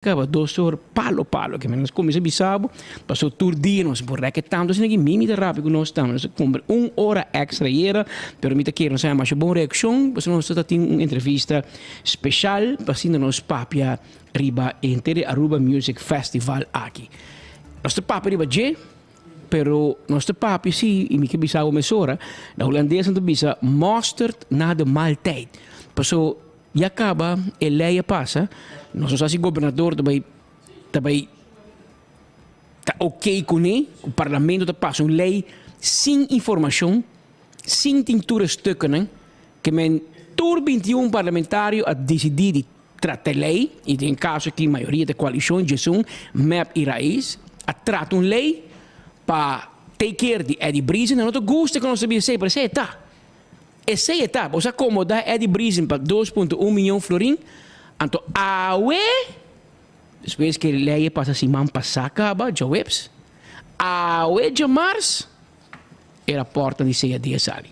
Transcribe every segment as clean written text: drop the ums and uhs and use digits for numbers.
Kaba 2 or palo palo ke nos kuminsá bisa bo, paso tur dia nos por rèk tantu asina ki mi ta rabia ku nos tambe. Nos a kumpra un ora èkstra ayera, pero mi ta kere nos haña masha bon reakshon, pasobra nos ta tin un entrevista speshal pa asina nos papia riba henter e Aruba Music Festival aki. Nos ta papia riba dje, pero nos ta papia si, i mi ke bisa bo mesora, na hulandes nan ta bisa mosterd na de maaltijd. Paso ya kaba e lei a pasa, nos no sa si gobernador ta bai ta bai ta ok kuné, ku parlamento ta pasa un lei sin informashon, sin tin tur e stukkennan, ke men tur 21 parlamentario a disidí di trata e lei, i den kaso aki mayoria ta koalishon djesun, mep i Raiz, a trata un lei pa take care di Eddy Briesen. Nan no ta gusta ku nos ta bisa esei, pero esei e ta. Esei e ta. Bo sa akomodá Eddy Briesen pa 2,1 mion florin, anto awe, despues ku e lei a pasa siman pasá kaba, djaweps, awe djamars, e rapòrtnan di CAD a sali.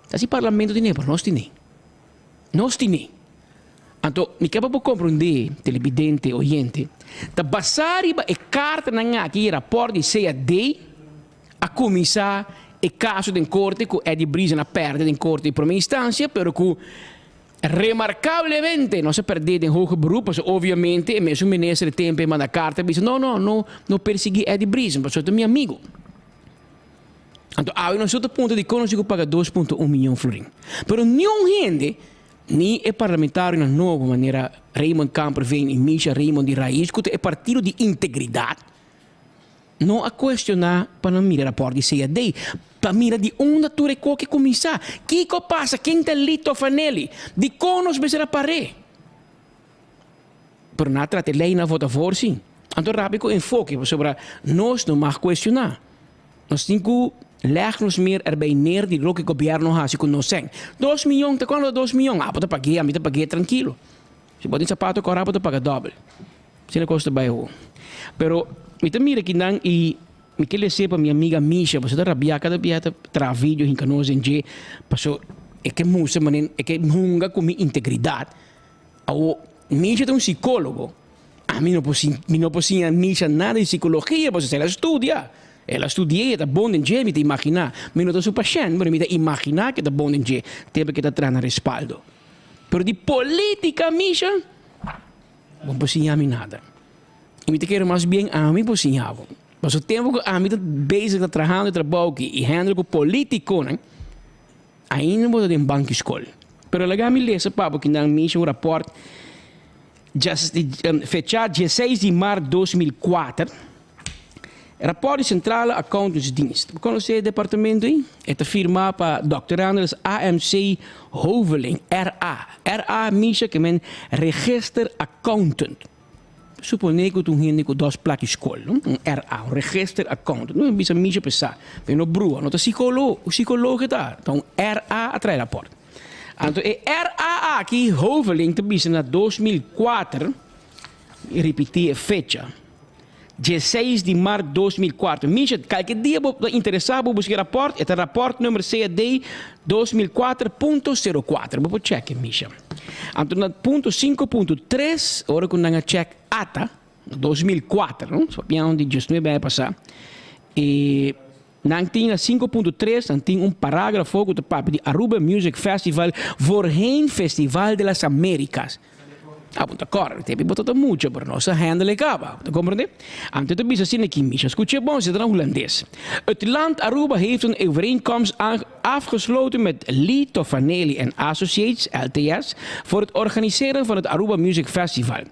Ta si parlamento tine, pero nos tine. Nos tine. Anto, mi ke pa bo komprondé, telebidente, oyente, ta basá riba e kartanan aki, e rapòrt di CAD, a kuminsá e kaso den korte ku Eddy Briesen a pèrdè den korte di promé instansia, pero ku remarkablemente nos a pèrdè den hoger beroep, pasobra obviamente e mesun minister e tempu e manda karta a bisa no, no, no, no persiguí Eddy Briesen pasobra e ta mi amigu. Anto awe nos ta puntra dikon nos tin ku paga 2,1 mion florin. Pero niun hende, ni e parlamentarionan nobo manera Raymond Kamperveen i Misha Raymond di Raiz ku ta e partido di integridat, no a kuestioná pa nan mira rapòrt di CAD, pa mira di unda tur e koki kuminsá. Kiko pasa? Ken ta Lito Fanelli? Dikon nos mester a par'é? Pero nan a trata e lei nan vota for sí. Anto rabia ku enfoke pasobra nos no mag kuestioná. Nos tin ku lèg nos meer erbij neer di loke gobièrnu hasi ku nos sèn. 2 mion, ta kuantu ta 2 mion? Abo ta pag'é, ami ta pag'é trankilo. Si bo tin sapato kòrá bo ta paga dòbel. Asina kos ta bai ho. Pero mi ta mira kinan i mi ke les'é pa mi amiga Misha, pasobra ta rabiá kada bia ta traha video hinka nos den dje, pasobra e ke mustra manera e ke hunga ku mi integridat. Awo, Misha ta un sikólogo. Ami no por mi no por siña Misha nada di sikologia pasobra el a studia. El a studi'é i e ta bon den dje, mi ta imaginá. Mi no ta su pashènt, pero mi ta imaginá ku e ta bon den dje, tempu ku e ta traha na respaldo. Pero di polítika, Misha, bo no por siña mi nada. I mi ta kere mas bien ami por siña bo. Pasobra tempu ku ami ta bezig ta trahando e trabou aki i handle ku polítikonan, ainda bo ta den banki skol. Pero laga mi lesa pa bo kinan Misha un rapòrt fechá 16 di mart 2004. Rapòrt di Centrale Accountantsdienst. Bo konosé e departamento ei? E ta firmá pa Dòkter Andres AMC Hoveling, RA. RA, Misha, ke men Register Accountant. Suponé ku ta un hende ku dos plak di skol, no? Un RA, un Register Accountant. No bisa Misha p'esá. Pero no brua, no ta sikólogo, sikólogo e ta. Ta un RA a traha e rapòrt. Anto e RA aki, Hoveling, ta bisa na 2004, mi ripití e fecha, 16 di mart 2004. Misha, kalke dia bo ta interesá bo buska e rapòrt, e ta rapòrt number CAD 2004.04. Bo por chèk e, Misha. Anto na punto 5.3, ora ku nan a chèk ata, na 2004, no? So papia di 19 aña pasá, e nan tin na 5.3, nan tin un parágrafo ku ta papia di Aruba Music Festival, voorheen Festival de las Américas. Ah, bo ta kòrda, tempu bo ta mucha, pero nos a handle e kaba. Bo ta komprendé? Anto ta bisa asina aki, Misha, skucha bon, si ta na hulandes. Het land Aruba heeft een overeenkomst afgesloten met Lee Tofanelli en Associates, LTS, voor het organiseren van het Aruba Music Festival.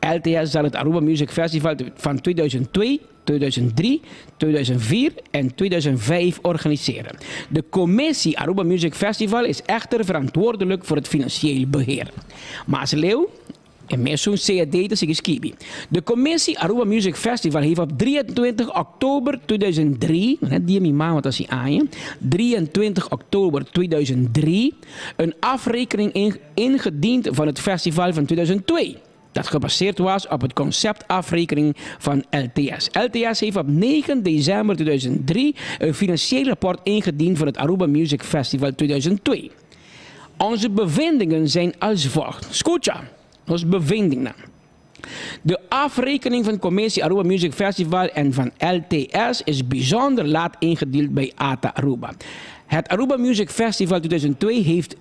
LTS zal het Aruba Music Festival van 2002, 2003, 2004 en 2005 organiseren. De commissie Aruba Music Festival is echter verantwoordelijk voor het financieel beheer. Mas leu, e mesun CAD ta sigui skibi. De commissie Aruba Music Festival heeft op 23 oktober 2003, net dia mi mama ta hasi aña, 23 oktober 2003, een afrekening ingediend van het festival van 2002, dat gebaseerd was op het conceptafrekening van LTS. LTS heeft op 9 december 2003 een financieel rapport ingediend van het Aruba Music Festival 2002. Onze bevindingen zijn als volgt. Skucha, nos bevindingen. De afrekening van Commissie Aruba Music Festival en van LTS is bijzonder laat ingediend bij ATA Aruba. Het Aruba Music Festival 2002 heeft 1.225.964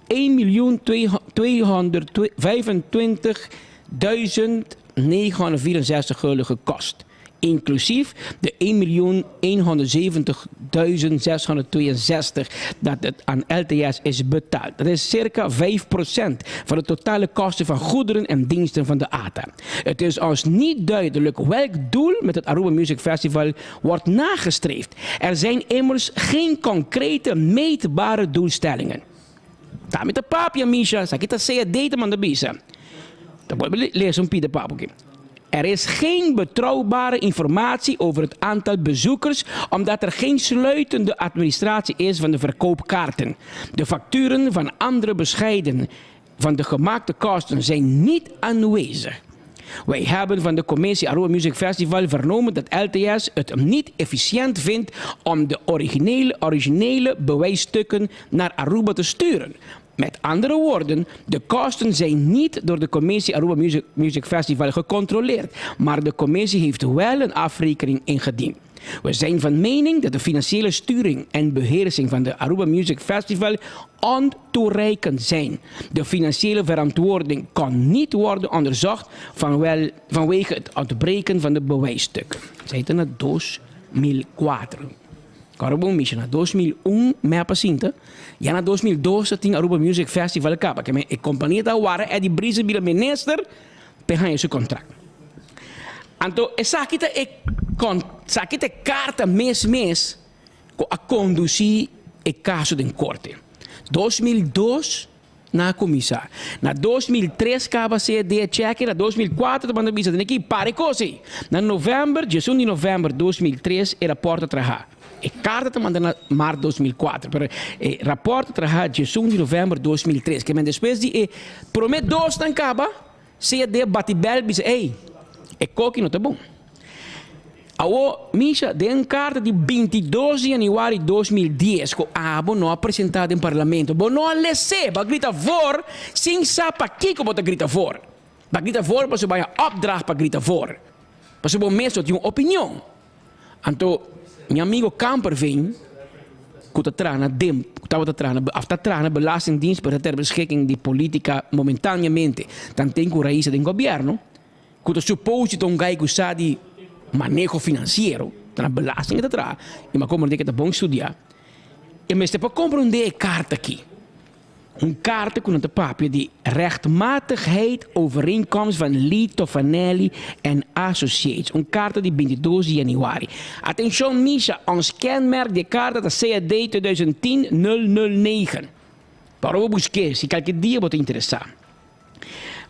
gulden gekost, inclusief de 1.170.662 dat het aan LTS is betaald. Dat is circa 5% van de totale kosten van goederen en diensten van de ATA. Het is ons niet duidelijk welk doel met het Aruba Music Festival wordt nagestreefd. Er zijn immers geen concrete meetbare doelstellingen. Ta mi ta papia, Misha, esaki ta CAD ta manda bisa. Ta bolbe lesa un pida pa bo aki. Er is geen betrouwbare informatie over het aantal bezoekers omdat er geen sluitende administratie is van de verkoopkaarten. De facturen van andere bescheiden van de gemaakte kosten zijn niet aanwezig. Wij hebben van de commissie Aruba Music Festival vernomen dat LTS het niet efficiënt vindt om de originele bewijsstukken naar Aruba te sturen. Met andere woorden, de kosten zijn niet door de commissie Aruba Music Festival gecontroleerd, maar de commissie heeft wel een afrekening ingediend. We zijn van mening dat de financiële sturing en beheersing van de Aruba Music Festival ontoereikend zijn. De financiële verantwoording kan niet worden onderzocht vanwege het ontbreken van de bewijsstukken. Esey ta na 2004. Awor bon Misha, na 2001 mi a pasinta, ya na 2002 tin Aruba Music Festival caba, cu e compania ta wara Eddie Briesen bira minister pa haya su contract. Anto esaki ta e esaki ta e carta mes mes cu a conduci e caso den corte. 2002 nan a cuminsa. Na 2003 caba CAD check, na 2004 ta manda bisa den aki para e cos ey. Na november, 11 di november 2003 e rapport a traha. E carta ta manda na maart 2004, pero e rapport a traha 11 di november 2003. Ke men despues di e prome dos nan caba, CAD bati bel bisa ey, e koki no ta bon. Awo, Misha, den un karta di 22 di januari 2010 ku abo no a presentá den Parlamento, bo no a les'é, bo a grita voor sin sa pakiko bo ta grita voor. Bo a grita voor pasobra bo a haña opdracht pa grita voor, pasobra bo mes no tin un opinion. Anto, mi amigo Kamperveen, ku ta traha na DIMP, ku tabata traha na, of ta traha na Belastingdienst, pero ta ter beschikking di politica momentáneamente, tanten ku Raisa den gobierno, Ku ta supose ta un gai ku sa di maneho finansiero, ta na belasting e ta traha, i mi a komprendé ku e ta bon studiá. E mester por komprendé e karta aki. Un karta ku nan ta papia di rechtmatigheid overeenkomst van Lee Tofanelli and Associates. Un karta di 22 di januari. Atenshon Misha, ons kenmerk di e karta ta CAD 2010 009. Por bo busk'é si kalke dia bo ta interesá.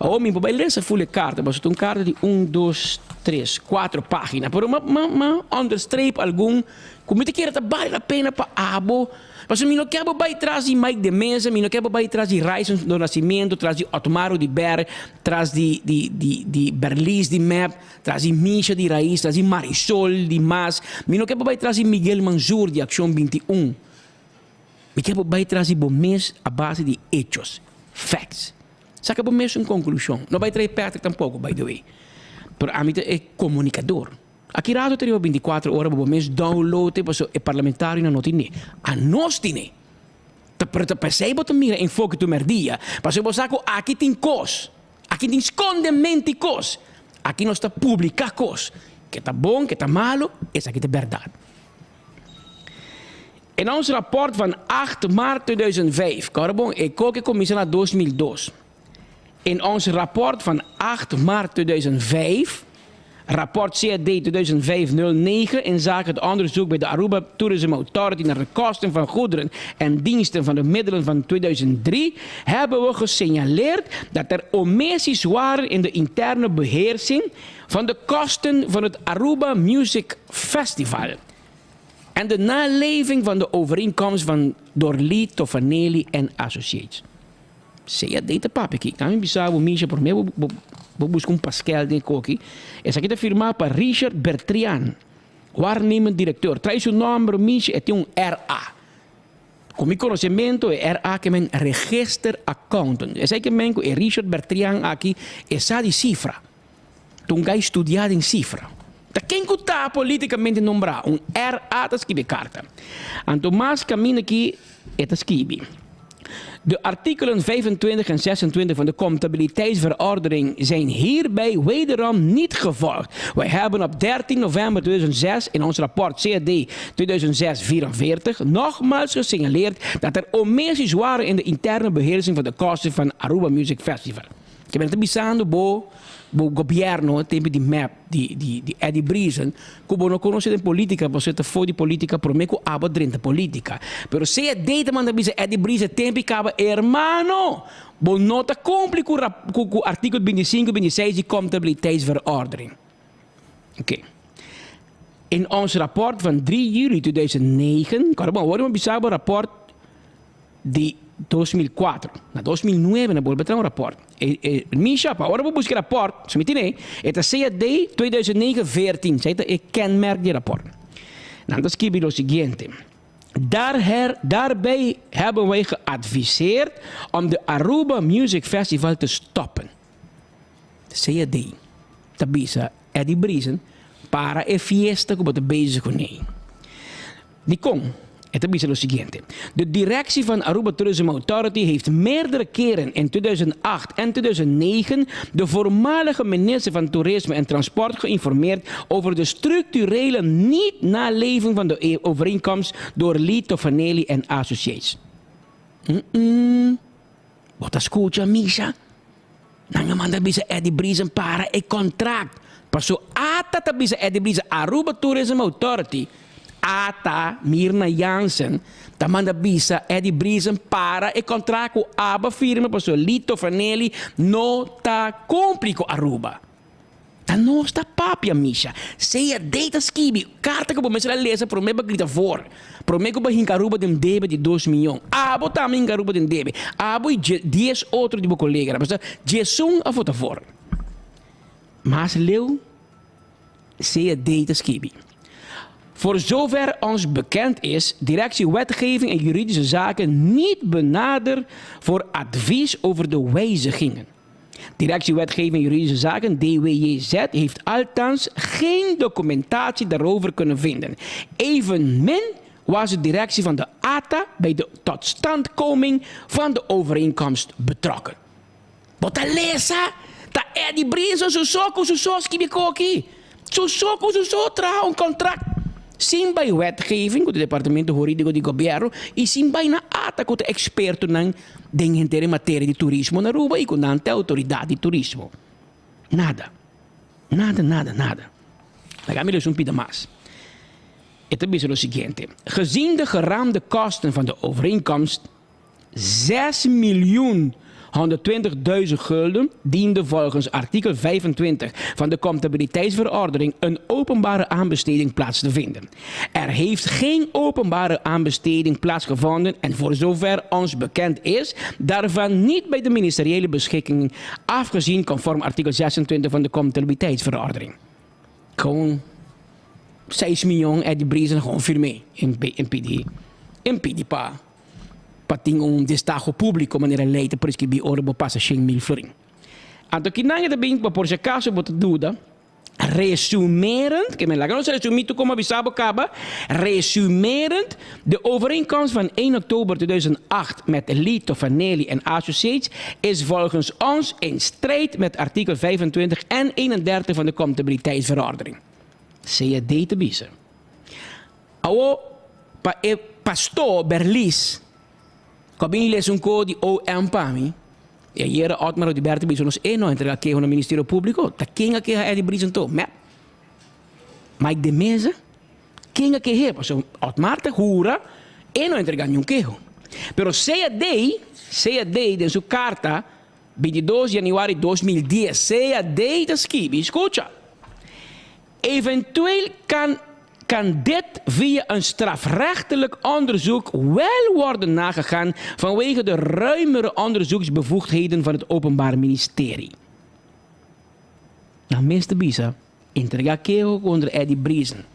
Awor mi por bai lesa ful e karta, pasobra ta un karta di un, dos, tres, kuater pagina. Pero m'a m'a m'a onderstreep algun ku mi ta kere ta bale la pena pa abo. Pasobra mi no ke bo bai tras di Mike de Meza, mi no ke bo bai tras di Ryson do Nascimento, tras di Otmar Oduber, tras di di di di Berlies di mep, tras di Misha di Raiz, tras di Marisol di Mas. Mi no ke bo bai tras di Miguel Manzur di Accion 21. Mi ke bo bai tras di bo mes a base di hechos, facts. Saka bo mes un konklushon. No bai trae Patrick tampoko, by the way. Pero ami ta e komunikador. Aki rato ta riba bintikuater ora bo bo mes download e pasobra e parlamentarionan no tine. Anos tine. Ta pero ta p'esei bo ta mira Enfoke tur merdia. Pasobra bo sa ku aki tin kos. Aki tin skondementi kos. Aki nos ta publiká kos. Ke ta bon, ke ta malu, esaki ta bèrdat. In ons rapport van 8 maart 2005, kòrda bon, e koke kuminsá na 2002. In ons rapport van 8 maart 2005, rapport CAD 2005-09 inzake het onderzoek bij de Aruba Tourism Authority naar de kosten van goederen en diensten van de middelen van 2003, hebben we gesignaleerd dat er omissies waren in de interne beheersing van de kosten van het Aruba Music Festival en de naleving van de overeenkomst van door Lee Tofanelli en Associates. Sea dei ta papia aki. Tambe bisa bo Misha prome bo bo bo buska un paskel den e koki. Esaki ta firma pa Richard Bertrian, waarnemend directeur. Trae su nomber Misha e tin un RA. Ku mi konosementu e RA ke men register accountant. Esei ke men ku e Richard Bertrian aki e sa di sifra. Ta un gai studiá den sifra. Ta ken ku ta polítikamente nombrá? Un RA ta skibi e karta. Anto mas kaminda ki e ta skibi, De artikelen 25 en 26 van de Comptabiliteitsverordening zijn hierbij wederom niet gevolgd. Wij hebben op 13 november 2006 in ons rapport CRD 2006-44 nogmaals gesignaleerd dat er omissies waren in de interne beheersing van de kosten van Aruba Music Festival. Ke men ta bisando bo bo gobierno tempo di mep di di di Eddie Briesen ku bo no konosé den politica pasobra ta for di politica prome ku abo drenta politica pero sea dei ta manda bisa Eddie Briesen tempo i kaba hermano bo no ta kumpli ku ku ku artikel 25 i 26 di comptabiliteitsverordening. Oké. In ons rapport van 3 juli 2009 kòrda bon awor mi a bisa bo rapport di 2004. Na 2009 na bolbe traha un rapport. E, e, Misha, pa ora bo buska e rapport, so mi tine, e ta CAD 2009-14, esei ta e kenmerk di e rapport. Nan ta skibi lo siguiente, Daarher, daarbij hebben wij geadviseerd om de Aruba Music Festival te stoppen. CAD ta bisa Eddie Briesen para e fiesta ku bo ta bezig kuné. Dikon? E ta bisa lo siguiente, De directie van Aruba Tourism Authority heeft meerdere keren in 2008 en 2009 de voormalige minister van Toerisme en Transport geïnformeerd over de structurele niet-naleving van de overeenkomst door Lee Toffanelli en Associates. Mm-mm. Bo ta skucha, Misha? Nan a manda bisa Eddie Briesen para e contract. Paso ata ta bisa Eddie Briesen, Aruba Tourism Authority, ata, Mirna Jansen, ta manda bisa Eddie Briesen para e contract cu aba firma paso Lito Fanelli no ta cumpli cu Aruba. Ta nos ta papia, Misha. Sea dei ta skibi karta ku bo mester a lesa promé bo grita voor. Promé ku bo hinka Aruba den debe di dos miyon. Abo tambe hinka Aruba den debe. Abo i dje dies otro di bo koleganan. Pasobra djesun a vota voor. Mas leu sea dei ta skibi. Voor zover ons bekend is, Directie Wetgeving en Juridische Zaken niet benaderd voor advies over de wijzigingen. Directie Wetgeving en Juridische Zaken, DWJZ, heeft althans geen documentatie daarover kunnen vinden. Evenmin was de directie van de ATA bij de totstandkoming van de overeenkomst betrokken. Bo ta lesa? Ta Eddie Brinson su so ku su so skibi koki. Su so ku su so traha un kontrakt sin bai wetgeving ku ta departamento hurídiko di gobièrnu i sin bai na ata ku ta ekspertonan den henter e materia di turismo na Aruba i ku nan ta e outoridat di turismo. Nada. Nada, nada, nada. Laga mi lesa un pida mas. E ta bisa lo siguiente, Gezien de geraamde kosten van de overeenkomst, 6 miljoen 120.000 gulden diende volgens artikel 25 van de Comptabiliteitsverordening een openbare aanbesteding plaats te vinden. Er heeft geen openbare aanbesteding plaatsgevonden en voor zover ons bekend is, daarvan niet bij de ministeriële beschikking afgezien conform artikel 26 van de Comptabiliteitsverordening. Gewoon 6 miljoen Eddie Briesen gewoon firmé in PD. In PD pa pa tin un destaho públiko manera lei ta preskribí ora bo pasa shen mil florin. Anto kinan e ta bin pa por si akaso bo ta duda, resumerend, ke men laga nos resumí tur komo a bisa bo kaba, resumerend, de overeenkomst van 1 oktober 2008 met Lee Toffanelli en Associates is volgens ons in strijd met artikel 25 en 31 van de Comptabiliteitsverordening. CAD ta bisa. Awor pa e pastor Berlis ku a bin lesa un ko di OM pa mi, i ayera Otmar Oduber ta bisa nos e no a entrega keho na Ministerio Públiko. Ta ken a keha Eddie Briesen anto? Mep? Mike de Meza? Ken a keh'é? Pasobra Otmar ta hura e no a entrega niun keho. Pero CAD, CAD den su karta 22 januari 2010, CAD ta skibi, skucha, Eventueel kan kan dit via een strafrechtelijk onderzoek wel worden nagegaan vanwege de ruimere onderzoeksbevoegdheden van het Openbaar Ministerie. Nan mes ta bisa, entrega keho kontra Eddie Briesen,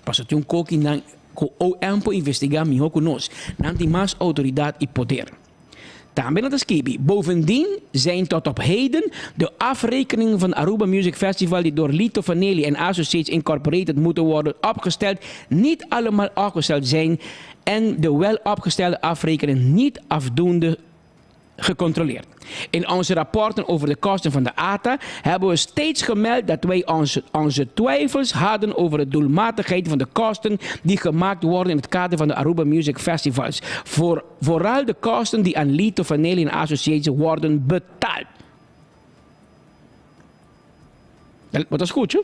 pasobra tin un koki nan ku OM por investiga mihó ku nos. Nan tin mas outoridat i poder. Tambe nan ta skibi, Bovendien zijn tot op heden de afrekeningen van Aruba Music Festival die door Lito Vanelli en Associates Incorporated moeten worden opgesteld niet allemaal opgesteld zijn en de wel opgestelde afrekeningen niet afdoende gecontroleerd. In onze rapporten over de kosten van de ATA hebben we steeds gemeld dat wij onze, onze twijfels hadden over de doelmatigheid van de kosten die gemaakt worden in het kader van de Aruba Music Festivals. Voor, vooral de kosten die aan Lito Vanelli en Associates worden betaald. Bo ta scucha?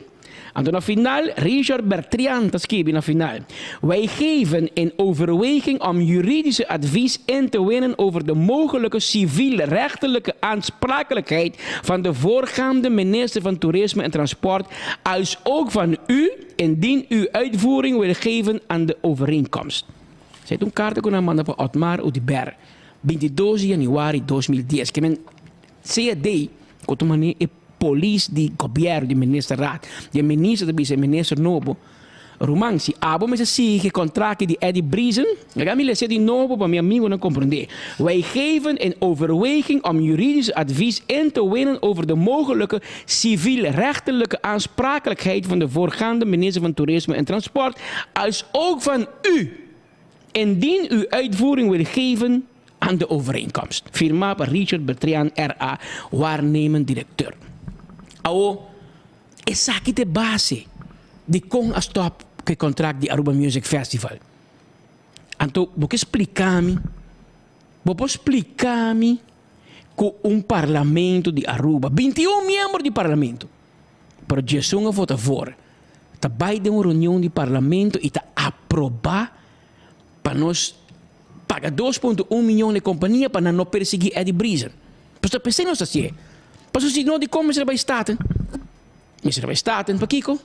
Anto na final, Richard Bertrian ta skibi na final, Wij geven in overweging om juridische advies in te winnen over de mogelijke civielrechtelijke aansprakelijkheid van de voorgaande minister van Toerisme en Transport als ook van u indien u uitvoering wil geven aan de overeenkomst. Esei ta un karta ku nan manda pa Otmar Oduber, bintidos di januari 2010. Ke men CAD ku ta manera e polis di gobièrnu, di ministerraad, di e minister ta bisa e minister nobo, Ruman, si abo mester sigui e kontrakt di Eddie Briesen, laga mi lesa di nobo pa mi amigonan komprendé, Wij geven in overweging om juridisch advies in te winnen over de mogelijke civielrechtelijke aansprakelijkheid van de voorgaande minister van Toerisme en Transport, als ook van u, indien u uitvoering wil geven aan de overeenkomst. Firmá pa Richard Betrian RA, waarnemend directeur. Awo, esaki ta e base dikon a stòp ku e kontrakt di Aruba Music Festival. Anto bo ke splika mi, bo por splika mi ku un parlamento di Aruba, 21 miembro di parlamento, pero djesun a vota voor, ta bai den un reunion di parlamento i ta aprobá pa nos paga 2.1 miyon na e kompania pa nan no persiguí Eddie Briesen. Pasobra p'esei nos ta hasié. Pasobra si no dikon mester a bai Staten? Mester a bai Staten pakiko?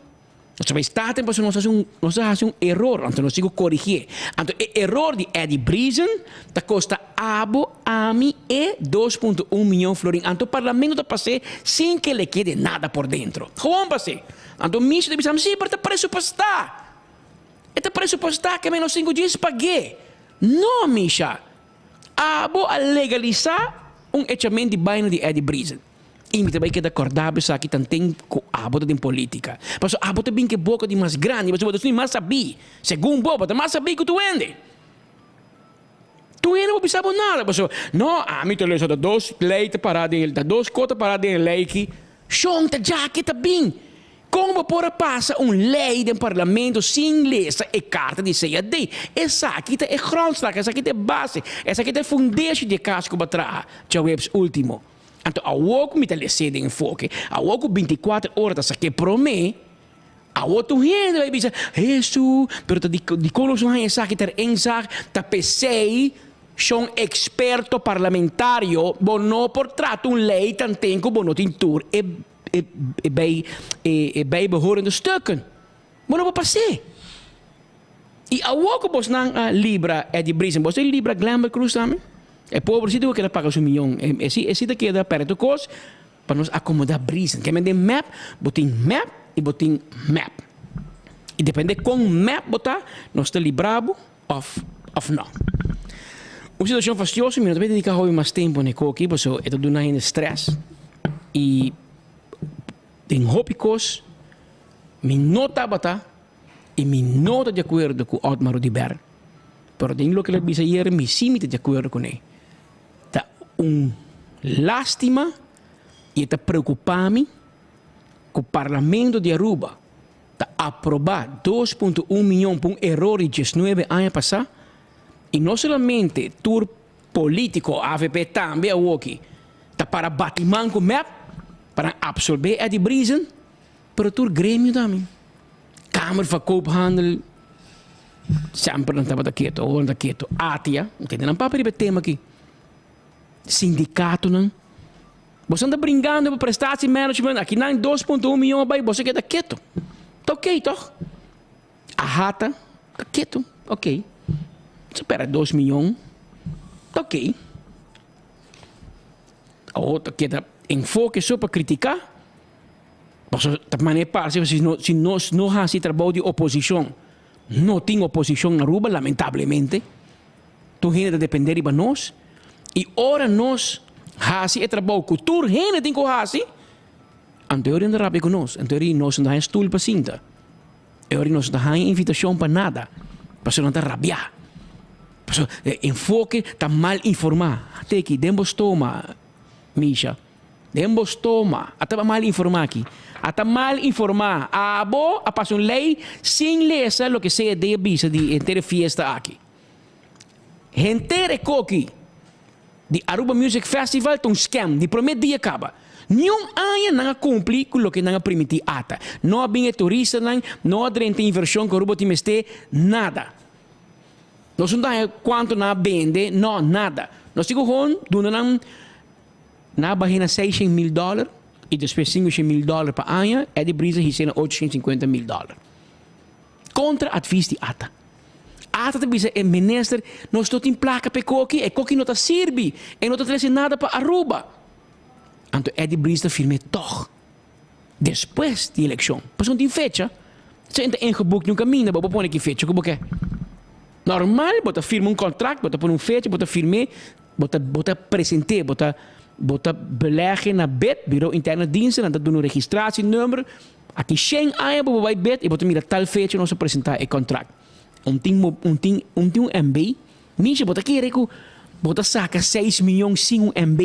Nos ta bai Staten pasobra nos hasi un nos a hasi un eror, anto nos tin ku korigié. Anto e eror di Eddie Briesen ta kosta abo, ami e 2.1 miyon florin. Anto parlamento ta pas'é sin ke le kede nada por dentro. Gewoon pas'é. Anto misio ta bisa, si, pero ta presupuestá. E ta presupuestá ke menos sinku djis pag'é. No, Misha. Abo a legalisá un echament di baina di Eddie Briesen. I mi ta bai keda kòrda bo esaki tanten ku abo ta den polítika. Pasobra abo ta bin ku e boka di mas grandi, pasobra bo ta mas sabí. Segun bo, bo ta mas sabí ku tur hende. Tur hende bo bisa bo nada, pasobra, no, ami ta lesa ta dos lei ta pará den e, ta dos kos ta pará den e lei aki. Shon, ta djaki ta bin. Kon bo por a pasa un lei den parlamento sin lesa e karta di CAD? Esaki ta e grondslag, esaki ta e base, esaki ta e fundeshi di e kas ku bo a traha djaweps ultimo. Anto awor ku mi ta les'é den enfoke, awor ku bintikuater ora ta sak'é promé, awor tur hende bai bisa, Hesu, pero ta dikon nos no haña esaki ter inzag? Ta p'esei shon eksperto parlamentario bo no por trata un lei tanten ku bo no tin tur e E e bij e e bijbehorende stukken. Bo no por pas'é. I awor ku bosnan a libra Eddie Briesen, bos a libra Glenbert Cruz tambe? E pobrecito ku keda paga su miyon. E e si e si ta keda pèrdè tur kos pa nos akomodá Briesen. Ke men den mep, bo tin mep i bo tin mep. I depende kon mep bo ta, nos ta libra bo òf òf nò. Un situashon fastioso, mi no ta bay dediká hopi mas tempu na e koki pasobra e ta duna hende strès i den hopi kos mi no tabata i mi no ta di akuerdo ku Otmar Oduber, pero den loke el a bisa ayer mi sí mi ta di akuerdo kuné. Ta un lástima i e ta preokupá mi ku Parlamento di Aruba ta aprobá 2.1 miyon pa un eror di diesnuebe aña pasá i no solamente tur polítiko, avp tambe awoki, ta para bati man ku mep pa nan apsolbé Eddie Briesen, pero tur gremio tambe. Kamer van Koophandel semper nan tabata ketu, awor nan ta ketu. ATIA, kende nan papia riba e tema aki. Sindikatonan. Boso ta bringando pa prestatie management, aki nan 2.1 miyon a bai, boso keda ketu. Ta ok toch? Ahata ta ketu, ok. Boso pera 2 miyon, ta ok. Awor ta keda enfoke so pa kritika, pasobra ta manera parse si no si nos no hasi trabou di oposishon, no tin oposishon na Aruba lamentablemente. Tur hende ta depende riba nos. I ora nos hasi e trabou ku tur hende tin ku hasi, anto e ora nan ta rabia ku nos, anto e ora nos no ta haña stul pa sinta, e ora nos no ta haña invitashon pa nada, pasobra nan ta rabiá. Pasobra e enfoke ta mal informá. Teki, den bo stoma, Misha, den bo stoma, a ta mal informá aki. A ta mal informá. Abo a pasa un lei sin lesa loke CED a bisa di henter e fiesta aki. Henter e koki di Aruba Music Festival ta un scam di prome dia caba. Niun aña nan a cumpli cu loke nan a primiti ata. No a bin e turistanan, no a drenta inversion cu Aruba tin mester, nada. Nos no ta haña cuanto nan a bende, no, nada. Nos tin cu gewoon duna nan, nan a bahe na seishent mil dollar y despues sinkoshen mil dollar pa aña, Eddie Briza hise na ochoshen sinkuenta mil dollar. Contra advies di ata. Ata ta bisa e minister, nos no tin placa pa e koki, e koki no ta sirbi, e no ta trece nada pa Aruba. Anto Eddie Brice ta firme tog, despues di eleccion. Pasobra no tin fecha, si ta ingeboekt di un caminda, bo por pone ki fecha cu bo ke. Normal bo ta firma un contract, bo ta pone un fecha, bo ta firme, bo ta bo ta presente, bo ta bo ta belegge na bid, Bureau Interne Diensten, nan ta duna un registratienummer, Aki shen aña bo por bai bet i bo ta mira tal fecha nos a presentá e kontrakt. Un tin un tin un tin un MB? Misha bo ta kere ku bo ta saka seis miyon sin un MB?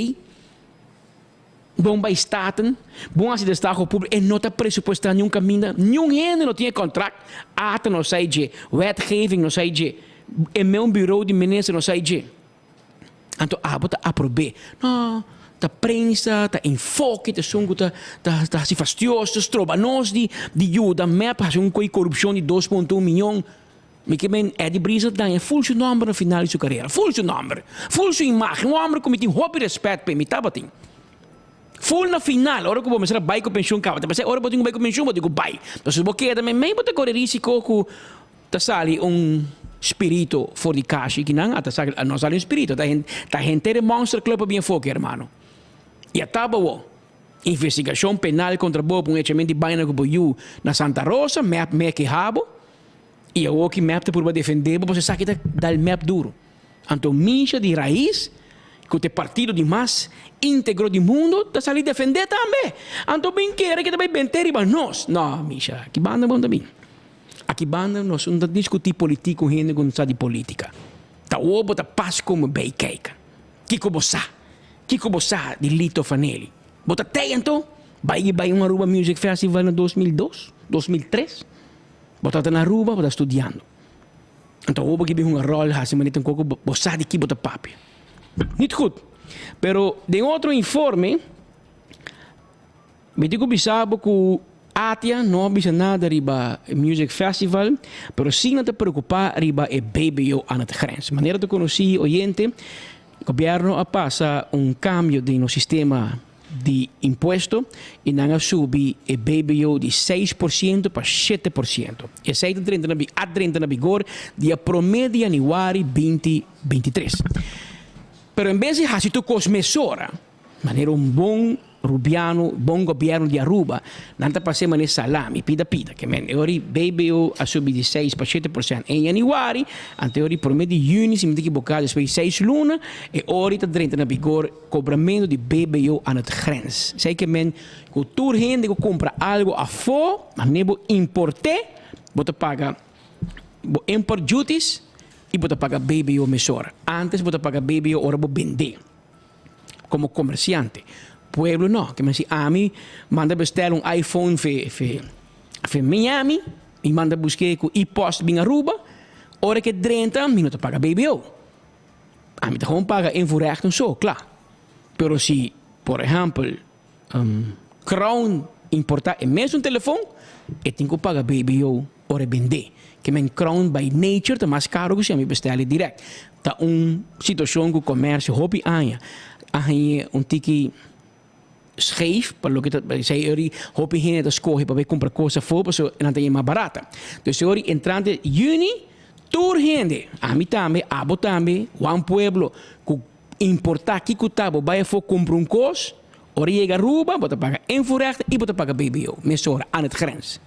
Bon bai Staten, bon hasi destaho públiko, e no ta presupuestá niun kaminda, niun hende no tin e kontrakt, ata no sai dje, wetgeving no sai dje, e meun bureau di minister no sai dje. Anto abo ta aprob'é. No, ta prensa, ta enfoke, ta esun ku ta ta ta hasi fastioso, ta stroba nos di di yuda mep hasi un koi korupshon di dos punto un miyon. Mi ke men Eddie Briza daña ful su nòmber na final di su karera, ful su nòmber, ful su imágen, un hòmber ku mi tin hopi rèspèt p'e, mi tabatin. Ful na final, ora ku bo mester a bai ku penshun kaba, ta p'esei ora bo tin ku bai ku penshun bo tin ku bai. Pasobra si bo keda meimei bo ta kore risiko ku Ta sali un spirito for di kashi ki nan a ta sa no sali un spirito ta ta henter e monster club a bin afoki hermano y a taba wo investigacion penal contra bo pa un echament di baina cu bo yu na Santa Rosa mep me keha bo y awoki mep ta purba defende bo pasobra esaki ta dal mep duro anto Misha di Raiz cu ta e partido di mas integro di mundo ta sali defende tambe anto bin kere ke ta bay bente riba nos no Misha ki banda bo ta bin. Aki banda nos no ta diskutí politik ku hende ku no sa di politika. Ta awor bo ta pas komo bei kijk. Kiko bo sa? Kiko bo sa di Lito Fanelli? Bo ta tei anto? Bai i bai un Aruba Music Festival na 2002, 2003? Bo tabata na Aruba, bo ta studiando. Anto awor bo ke bin hunga ròl hasi manera un koko bo sa di ki bo ta papia. Niet goed. Pero den otro informe. Mi tin ku bisa bo ku Atia no a bisa nada riba e Music Festival, pero sí nan ta preokupá riba e BBO aan het grens. Manera ta konosí oyente, gobièrnu a pasa un kambio den nos sistema di impuesto i nan a subi e BBO di 6% pa 7%. Esei ta drenta na a drenta na vigor dia promé di yanüari 2023. Pero en bes di hasi tur kos mesora, Manera un bon rubiano, bon gobierno di Aruba, nan ta pas'é manera salami, pida pida. Ke men, e ora di BBO a subi di seis pa 7% en januari, anto e ora di prome di juni, si mi ta ekiboká, despues di seis luna, e ora ta drenta na vigor kobramento di BBO aan het grens. Esei ke men ku tur hende ku kumpra algu afó, manera bo import'é, bo ta paga bo import duties i bo ta paga BBO mesora. Antes bo ta paga BBO ora bo bend'é. Como comerciante. Pueblo no. Ke men si ami manda bestel un iPhone fe fe fe Miami, mi manda buske ku e-post bin Aruba, ora ke drenta mi no ta paga BBO. Ami ta gewoon paga invoerrechten so, kla. Pero si por ehempel Crown importa e mesun telefon, e tin ku paga BBO ora e bendé. Ke men Crown by nature ta mas karo ku si ami bestel e direct. Ta un situashon ku komersio hopi aña a hañ'é un tiki scheef pa loke ta esei ora hopi hende ta skohe pa bai kumpra kos afó pasobra nan ta hañ'é mas barata. Dus e ora entrante yüni tur hende, ami tambe, abo tambe, Juan Pueblo ku Importa kico ta bo bay afo cumpra un cos, ora yega Aruba bo ta paga invoerrechten y bo ta paga BBO mesora aan het grens.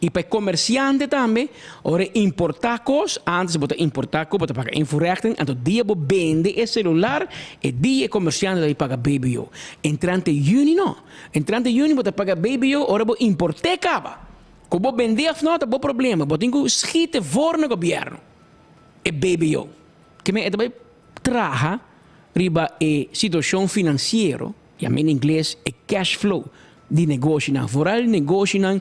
I pa e komersiante tambe, ora e importá kos, ántes bo ta importá kos bo ta paga invoerrechten, anto dia bo bende e selular, e dia e komersiante ta bai paga BBO. Entrante yüni no. Entrante yüni bo ta paga BBO ora bo import'é kaba. Ku bo bend'é òf no ta bo problema, bo tin ku skite voor na gobièrnu e BBO. Kimen e ta bai traha riba e situashon finansiero, yam'é na ingles e cash flow, di negoshinan, vooral negoshinan,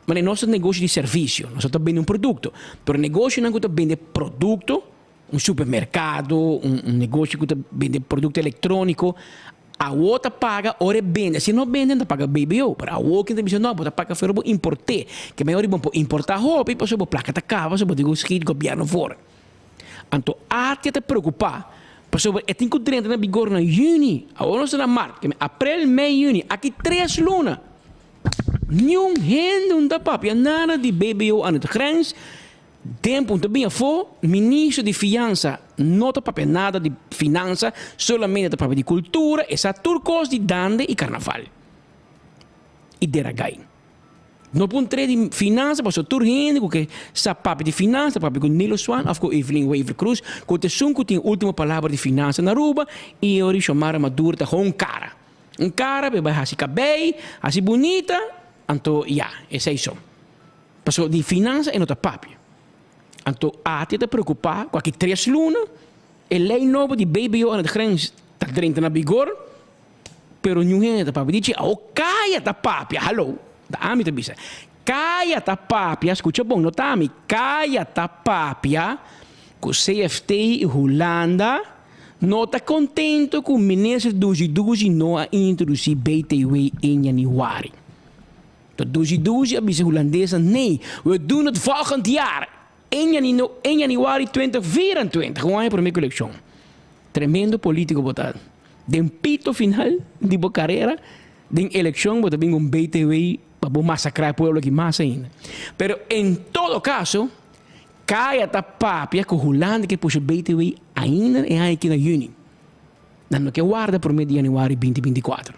manera nos ta negoshi di servisio, nos no ta bende un produkto, pero negoshinan ku ta bende produkto, un supermerkado, un un negoshi ku ta bende produkto elektróniko, awo ta paga ora e bende, si e no bende no ta paga BBO, pero awo kin ta bisa no, bo ta paga for bo import'é, ke mei ora bo por importá hopi pasobra bo plaka ta kaba, pasobra bo tin ku schiet gobièrnu for. Anto Atia ta preokupá pasobra e tin ku drenta na bigor na yüni. Awor nos ta na mart, keme aprel, mei, yüni, aki tres luna. Niun hende un ta papia nada di BBO aan het grens. Tempu un ta bin afó, ministro di fiansa no ta papia nada di finansa, solamente ta papia di kultura, e sa tur kos di dande i karnaval i deragai. No puntr'é di finansa pasobra tur hende ku ke sa papia di finansa ta papia ku Nilo Swan òf ku Evelyn Wever Croes ku ta esun ku tin último palabra di finansa na Aruba i e ora Xiomara Maduro ta hou un kara. Un kara pa e bai hasi kabei, hasi bunita, anto ya, esei so. Pasobra di finansa e no ta papia. Anto ATIA ta preokupá ku aki tres luna e lei nobo di BBO aan het grens ta drenta na bigor. Pero niun hende ta papia di dje. Awo kaya ta papia, hallo, ta ami ta bisa. Kaya ta papia, skucha bon, no ta ami, kaya ta papia ku CFT i Hulanda no ta kontento ku minister Dushi Dushi no a introdusí BTW in januari. To Dushi Dushi a bisa hulandesnan, nee, we doen het volgend jaar, in januari 2024, un aña promé ku elekshon. Tremendo politico bo ta. Den pito final di bo carera den eleccion bo ta bin un BTW pa bo masacra e pueblo aki mas ainda. Pero en todo caso caya ta papia cu Hulanda ke pusha BTW ainda e aña aki na juni. Nan no ke warda prome di januari 2024.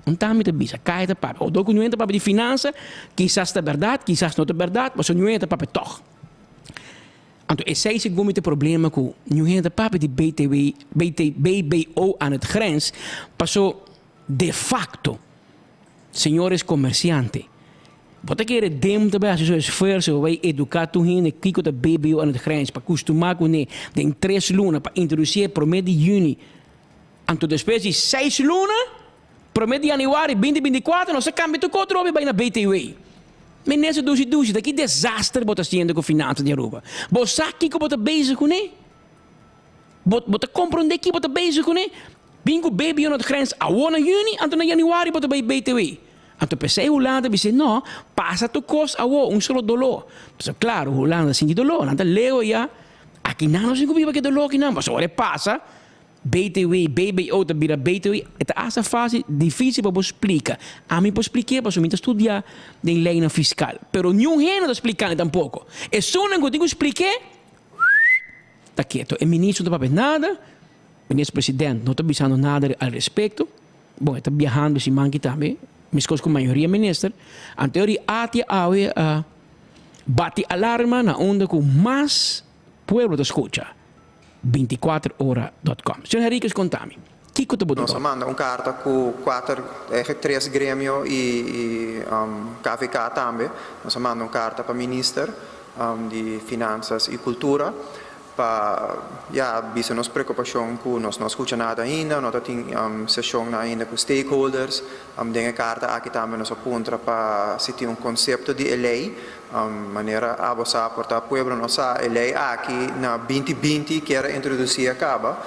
Un tambe ta bisa caya ta papia. Odo cu ñu'e ta papia di finansa kisas ta berdad kisas no ta berdad pasobra ñu'e ta papia tog. Anto esei segun mi ta problema ku niun hende ta papia di BTW, BT, BBO aan het grens, paso de facto, señores comerciante, bo ta kere dem ta bai hasi su esfuerso pa bai educa tur hende kiko ta BBO aan het grens pa kustuma kuné den tres luna pa introdusié prome di juni, anto despues di seis luna, Prome di januari 2024 nos a cambia tur cos atrobe bay na BTW. Minister Dushi Dushi ta ki desaster bo ta haciendo cu finansa di Aruba. Bo sa kico bo ta bezig cune? Bo bo ta comprende ki bo ta bezig cune? Bin cu BBO na grens awo na juni anto na januari bo ta bay BTW. Anto pesey Hulanda bisa no, pasa tur cos awo un solo dolo. Pasobra claro Hulanda sinti dolo, nan ta leu aya. Aki nan no sin cu biba ki dolo akinan pasobra ora e pasa. BTW, BBO ta bira BTW, e ta hasta fácil, difícil pa bo splika. Ami por splik'é pasobra mi ta studia den leynan fiskal. Pero niun hende ta splika'ne tampoko. Esunnan ku tin ku splik'é, ta keto. E ministro no ta papia nada, minister president no ta bisando nada al respekto. Bon, e ta biahando siman aki tambe, meskos ku mayoria minister. Anto e ATIA awe a bati alarma na unda ku mas pueblo ta skucha. 24ora.com. Señor Henriquez konta mi, kiko ta bo Nos a dolor? manda un karta ku kuater, eigenlijk tres gremio i i KVK tambe. Nos a manda un karta pa minister di Finansas i Kultura pa ya bisa nos preokupashon ku nos no a skucha nada ainda, no ta tin seshonnan ainda ku stakeholders. Den e karta aki tambe nos a puntra pa si tin un konsepto di e lei. Manera abo sa por ta pueblo no sa e ley aki na 2020 kier a introduci a caba.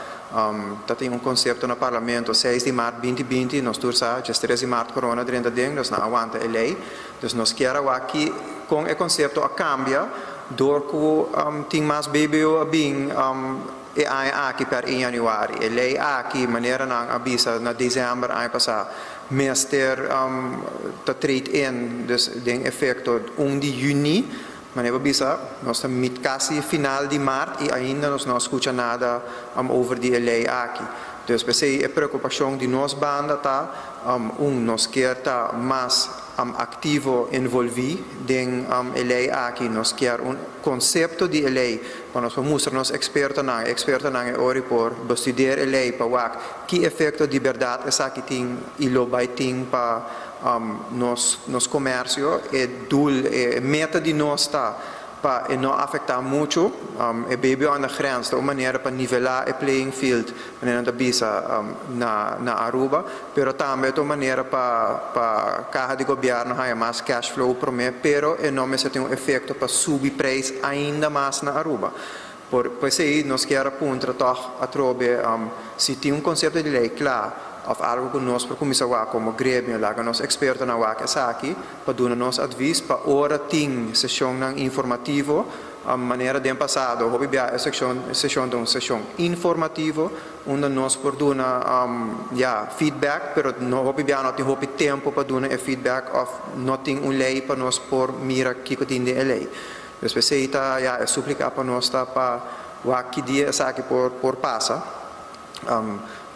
Ta tin un concepto na parlamento 6 di maart 2020 nos tur sa djes 3 di maart corona drenta den dus nan a wanta e ley. Dus nos kier a wak ki con e concepto a cambia door cu tin mas BBO a bin e aña aki per 1 januari. E ley aki manera nan a bisa na december aña pasa Mester ta trade in, dus den efecto 1 di juni, manera bo bisa, nos ta mit casi final di maart y ainda nos no a scucha nada over di e ley aki. Dus p'esei e preokupashon di nos banda ta, un, nos kier ta mas aktivo envolví den e lei aki, nos kier un konsepto di e lei pa nos por mustra nos ekspertonan, e ekspertonan e ora por bestudeer e lei pa wak ki efekto di bèrdat esaki tin i lo bai tin pa nos nos komersio. E doel, e meta di nos ta pa e no afektá muchu. E BBO aan de grens ta un manera pa nivelá e playing field, manera nan ta bisa na na Aruba, pero tambe ta un manera pa pa kaha di gobièrnu haña mas cash flow promé, pero e no mester tin un efekto pa subi preis ainda mas na Aruba. Por p'esei nos kier a puntra tòg atrobe si tin un konsepto di lei kla òf algu ku nos por kuminsá wak komo gremio, laga nos ekspertonan wak esaki pa duna nos advis pa ora tin seshonnan informativo, manera den pasado hopi bia e sekshon seshon ta un seshon informativo unda nos por duna ya feedback pero no hopi bia no tin hopi tempu pa duna e feedback òf no tin un lei pa nos por mira kiko tin den e lei. Despues ei ta ya e suplica pa nos ta pa wak ki dia esaki por por pasa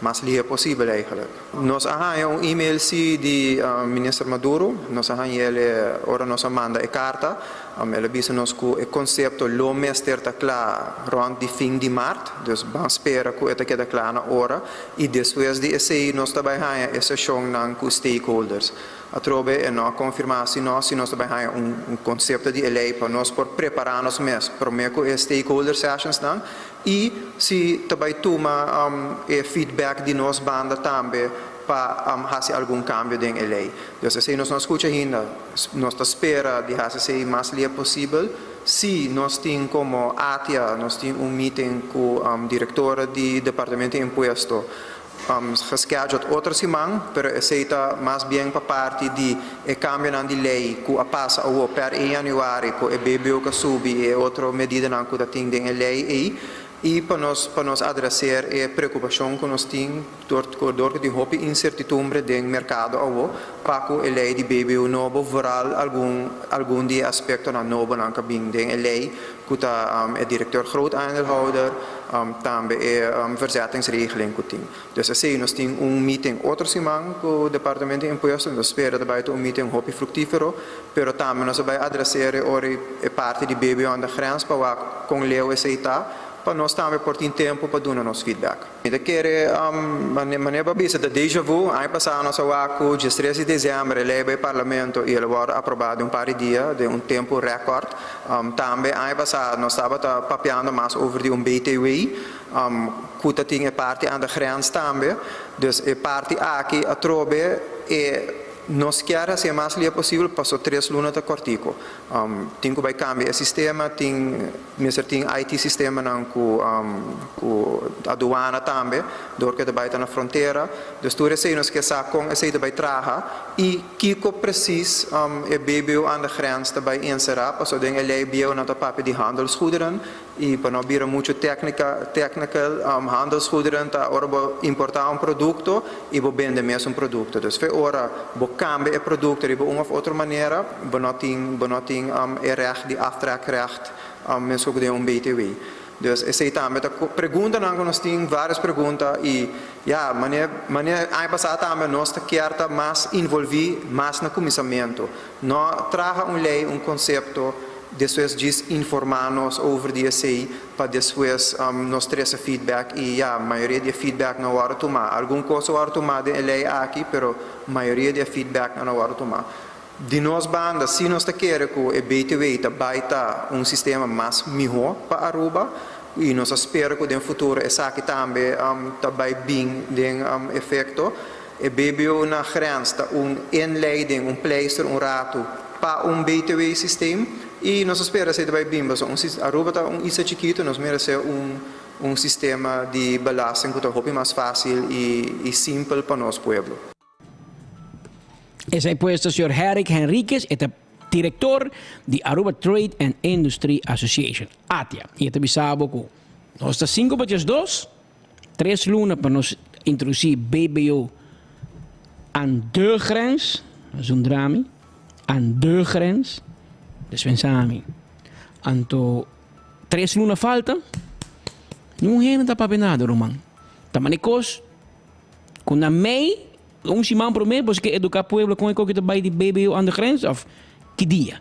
mas lihe posibel eigenlijk. Nos a haña un email si di Minister Maduro, nos a haña el ora nos a manda e carta, el a bisa nos cu e concepto lo mester ta cla rond di fin di maart, dus ban spera cu e ta keda cla na ora y despues di esey nos ta bay haña e sesionnan cu stakeholders. Atrobe e no a konfirmá si no si nos ta bai haña un konsepto di e lei pa nos por prepará nos mes promé ku e stakeholder sessionsnan i si ta bai tuma e feedback di nos banda tambe pa hasi algun kambio den e lei. Dus esei nos no a skucha ainda. Nos ta spera di hasi esei mas lia posibel. Si nos tin komo ATIA nos tin un meeting ku direktora di Departamento di Impuesto Gescheduled otro siman, pero esey ta mas bien pa parti di e cambionan di ley cu a pasa awo per e januari cu e BBO cu a subi y e otro medidanan cu ta tin den e ley ey y pa nos pa nos addresseer e preocupacion cu nos tin dor dor cu tin hopi incertitumbre den mercado awo pa cu e ley di BBO nobo vooral algun algun di e aspectonan nobonan cu a bin den e ley cu ta e directeur groot aandeelhouder, tambe e verzettingsregeling cu tin. Dus esey nos tin un meeting otro siman cu Departamento di Impuesto, nos spera ta bay ta un meeting hopi fructifero, pero tambe nos a bay adresera e ora e parti di BBO aan de grens pa wak con leu esey ta, pa nos tambe por tin tempo pa duna nos feedback. Mi ta kere manera bo a bisa ta deja vu, aña pasá nos a wak ku diestres di dezèmber e lei bai parlamento i el a wòrdu aprobá den un par di dia, den un tempu rèkòrt. Tambe aña pasá nos tabata papiando mas over di un BTW ku ta tin e parti aan de grens tambe. Dus e parti aki atrobe e nos kier hasi e mas lia posibel paso tres luna ta kòrtiku. Tin ku bai kambia e sistema, tin mester tin IT sistemanan ku ku aduana tambe dor ku e ta bai ta na frontera. Dus tur esei nos ke sa kon esei ta bai traha i kiko presis e BBO aan de grens ta bai enserá pasobra den e lei bieu nan ta papia di handelsgoederen I pa no bira muchu tèknika, technical, handelsgoederen ta ora bo importá un produkto i bo bende mesun produkto. Dus fe ora bo kambia e produkto riba un òf otro manera, bo no tin, bo no tin e règt di aftrekrecht meskos ku den un BTW. Dus esei tambe ta preguntanan ku nos tin, vários pregunta i ya, manera, manera aña pasá tambe nos ta kier ta mas involví mas na kuminsamentu. No traha un lei, un konsepto, despues djis informá nos over di esei pa despues nos trese feedback i ya, mayoria di e feedback no wòrdu tumá. Algun kos a wòrdu tumá den e lei aki, pero mayoria di e feedbacknan no wòrdu tumá. Di nos banda si nos ta kere ku e BTW ta bai ta un sistema mas mihó pa Aruba i nos a spera ku den futuro esaki tambe ta bai bin den efekto. E BBO na grens ta un inleiding, un pleister, un ratu pa un BTW systeem y nos a spera esey ta bay bin pasobra un Aruba ta un isla chikito nos merece un un sistema di belasting cu ta hopi mas facil y y simpel pa nos pueblo. Esey pues ta señor Herrick Henriquez, e ta director di Aruba Trade and Industry Association, ATIA, y e ta bisa bo cu nos ta cinco pa diesdos. Tres luna pa nos introduci BBO aan de grens, dat is un drami, aan de grens, despensa mi. Anto tres luna falta, niun hende ta papia nada ruman. Ta mane kos. Ku na mei, un siman promé, boso ke eduká pueblo kon e koki ta bai di BBO aan de grens òf ki dia?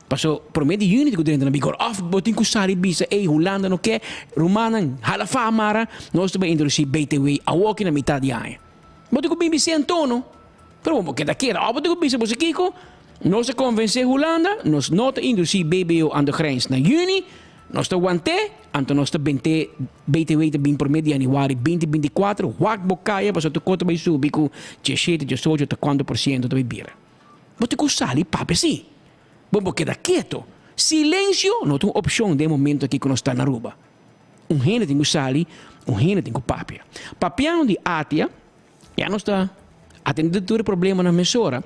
Paso promé di yüni tin ku drenta na bigor. Òf bo tin ku sali bisa, ey, Hulanda no ke, rumannan, hala fa mara, nos ta bai introdusí BTW awoki na mitad di aña. Bo tin ku bin bis'é antono. Pero bo keda keda. Òf bo tin ku bisa boso kiko, nos a konvensé Hulanda, nos no ta introdusí BBO aan de grens na yüni, nos ta want'é, anto nos ta bent'é BTW ta bin promé di yanüari 2024, wak bo kaya pasobra tur kos ta bai subi ku 17, 18 ta kuantu por siento ta bai bira. Bo tin ku sali papia si. Bo bo keda keto. Silensio no ta un opshon den e momento aki ku nos ta na Aruba. Un hende tin ku sali, un hende tin ku papia. Papiando di Atia, ya nos ta atende tur e problemanan mesora.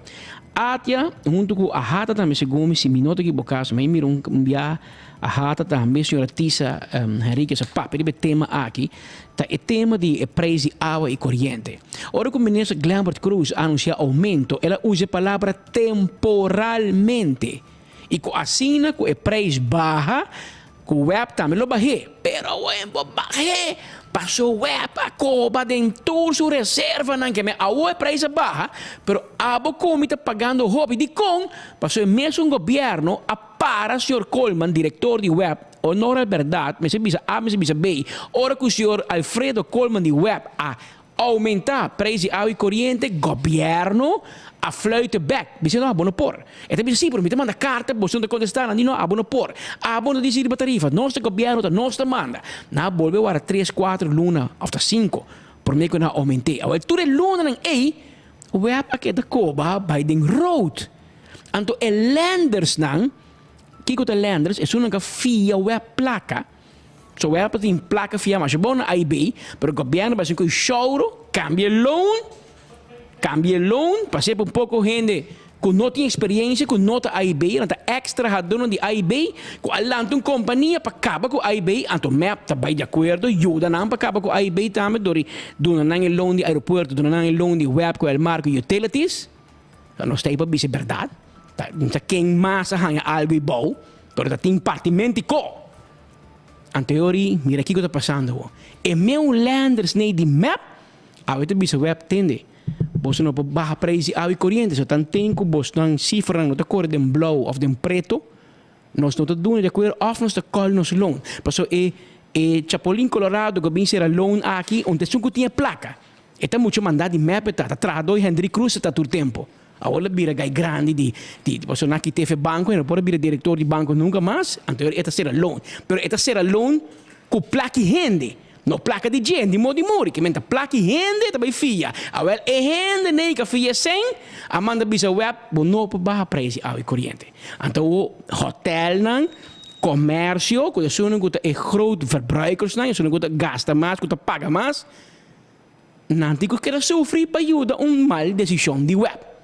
Atia huntu ku Ahata tambe segun mi, si mi no ta ekiboká, si mi mira un bia Ahata tambe, señora Tisa Henriquez a papia riba e tema aki, ta e tema di e prijs di awa i koriente. Ora ku minister Glenbert Croes a anunsiá oumento, el a usa e palabra temporalmente i ku asina ku e prijs baha, Ku web tambe lo bah'é, pero awor bo bah'é paso web a koba den tur su reservanan ke men awor e prijs a baha, pero abo ku mi ta pagando hopi. Dikon? Paso e mesun gobierno a para señor Koolman, direktor di web, honor al bèrdat, mester bisa A, mester bisa B, ora ku señor Alfredo Koolman di web a Oumentá prijs di awa i koriente, gobièrnu a fluit bèk, bisa no, abo no por. E ta bisa sí, pero mi ta manda karta, boso no ta kontestá, nan di no, abo no por. Abo no disi riba tarifa, nos ta gobièrnu, ta nos ta manda. Nan a bolbe wara tres, kuater luna òf ta sinku promé ku nan a oument'é. Awor tur e lunanan ei, web a keda koba bai den rood. Anto e lendersnan, kiko ta lenders? Esunnan ku a fia web plaka. So web a tin placa fia masha bon na AIB, pero gobierno bai haci cu shouro, cambia e loan, cambia e loan, pas'e pa un poco hende cu no tin experiencia, cu no ta AIB, nan ta ex trahadornan di AIB, cu a lanta un compania pa caba cu AIB, anto mep ta bai di acuerdo, yuda nan pa caba cu AIB tambe dor di duna nan e loan di aeropuerto, duna nan e loan di web cu Elmar cu utilities. Nos ta ei pa bisa e berdad, ta ta ken mas a haña algo ei bou, pero ta tin partimenti ko. Anto e ori, mira kiko ta pasando awo. E meu lenders nei di mep, awe ta bisa web, tende, boso no por baha prijs di awa i koriente, so tan ten ku bosnan sifranan no ta kore den blou of den preto, nos no ta duna di akuerdo of nos ta kòl nos loan. Pasobra e e chapulin colorado ku a bin sera loan aki, un ta esun ku tin e plaka. E ta mucho manda di mep e ta, ta trahadó di Hendrik Croes e ta tur tempo. Awor el a bira gai grandi di di pasobra nan a kit'é fe banco e no por a bira director di banco nunca mas, anto e ta sera loan. Pero e ta sera loan cu plaki hende, no placa di dje, di modi muri, ke men ta plaki hende ta bay fia. Awel e hende nei ka fia esei a manda bisa web bo no por baha prijs di awa y coriente. Anto awor hotelnan, comercio, cu esunnan cu ta e groot verbruikersnan, esunnan cu ta gasta mas, cu ta paga mas, Nan tin ku keda sufri pa yuda un mal desishon di web.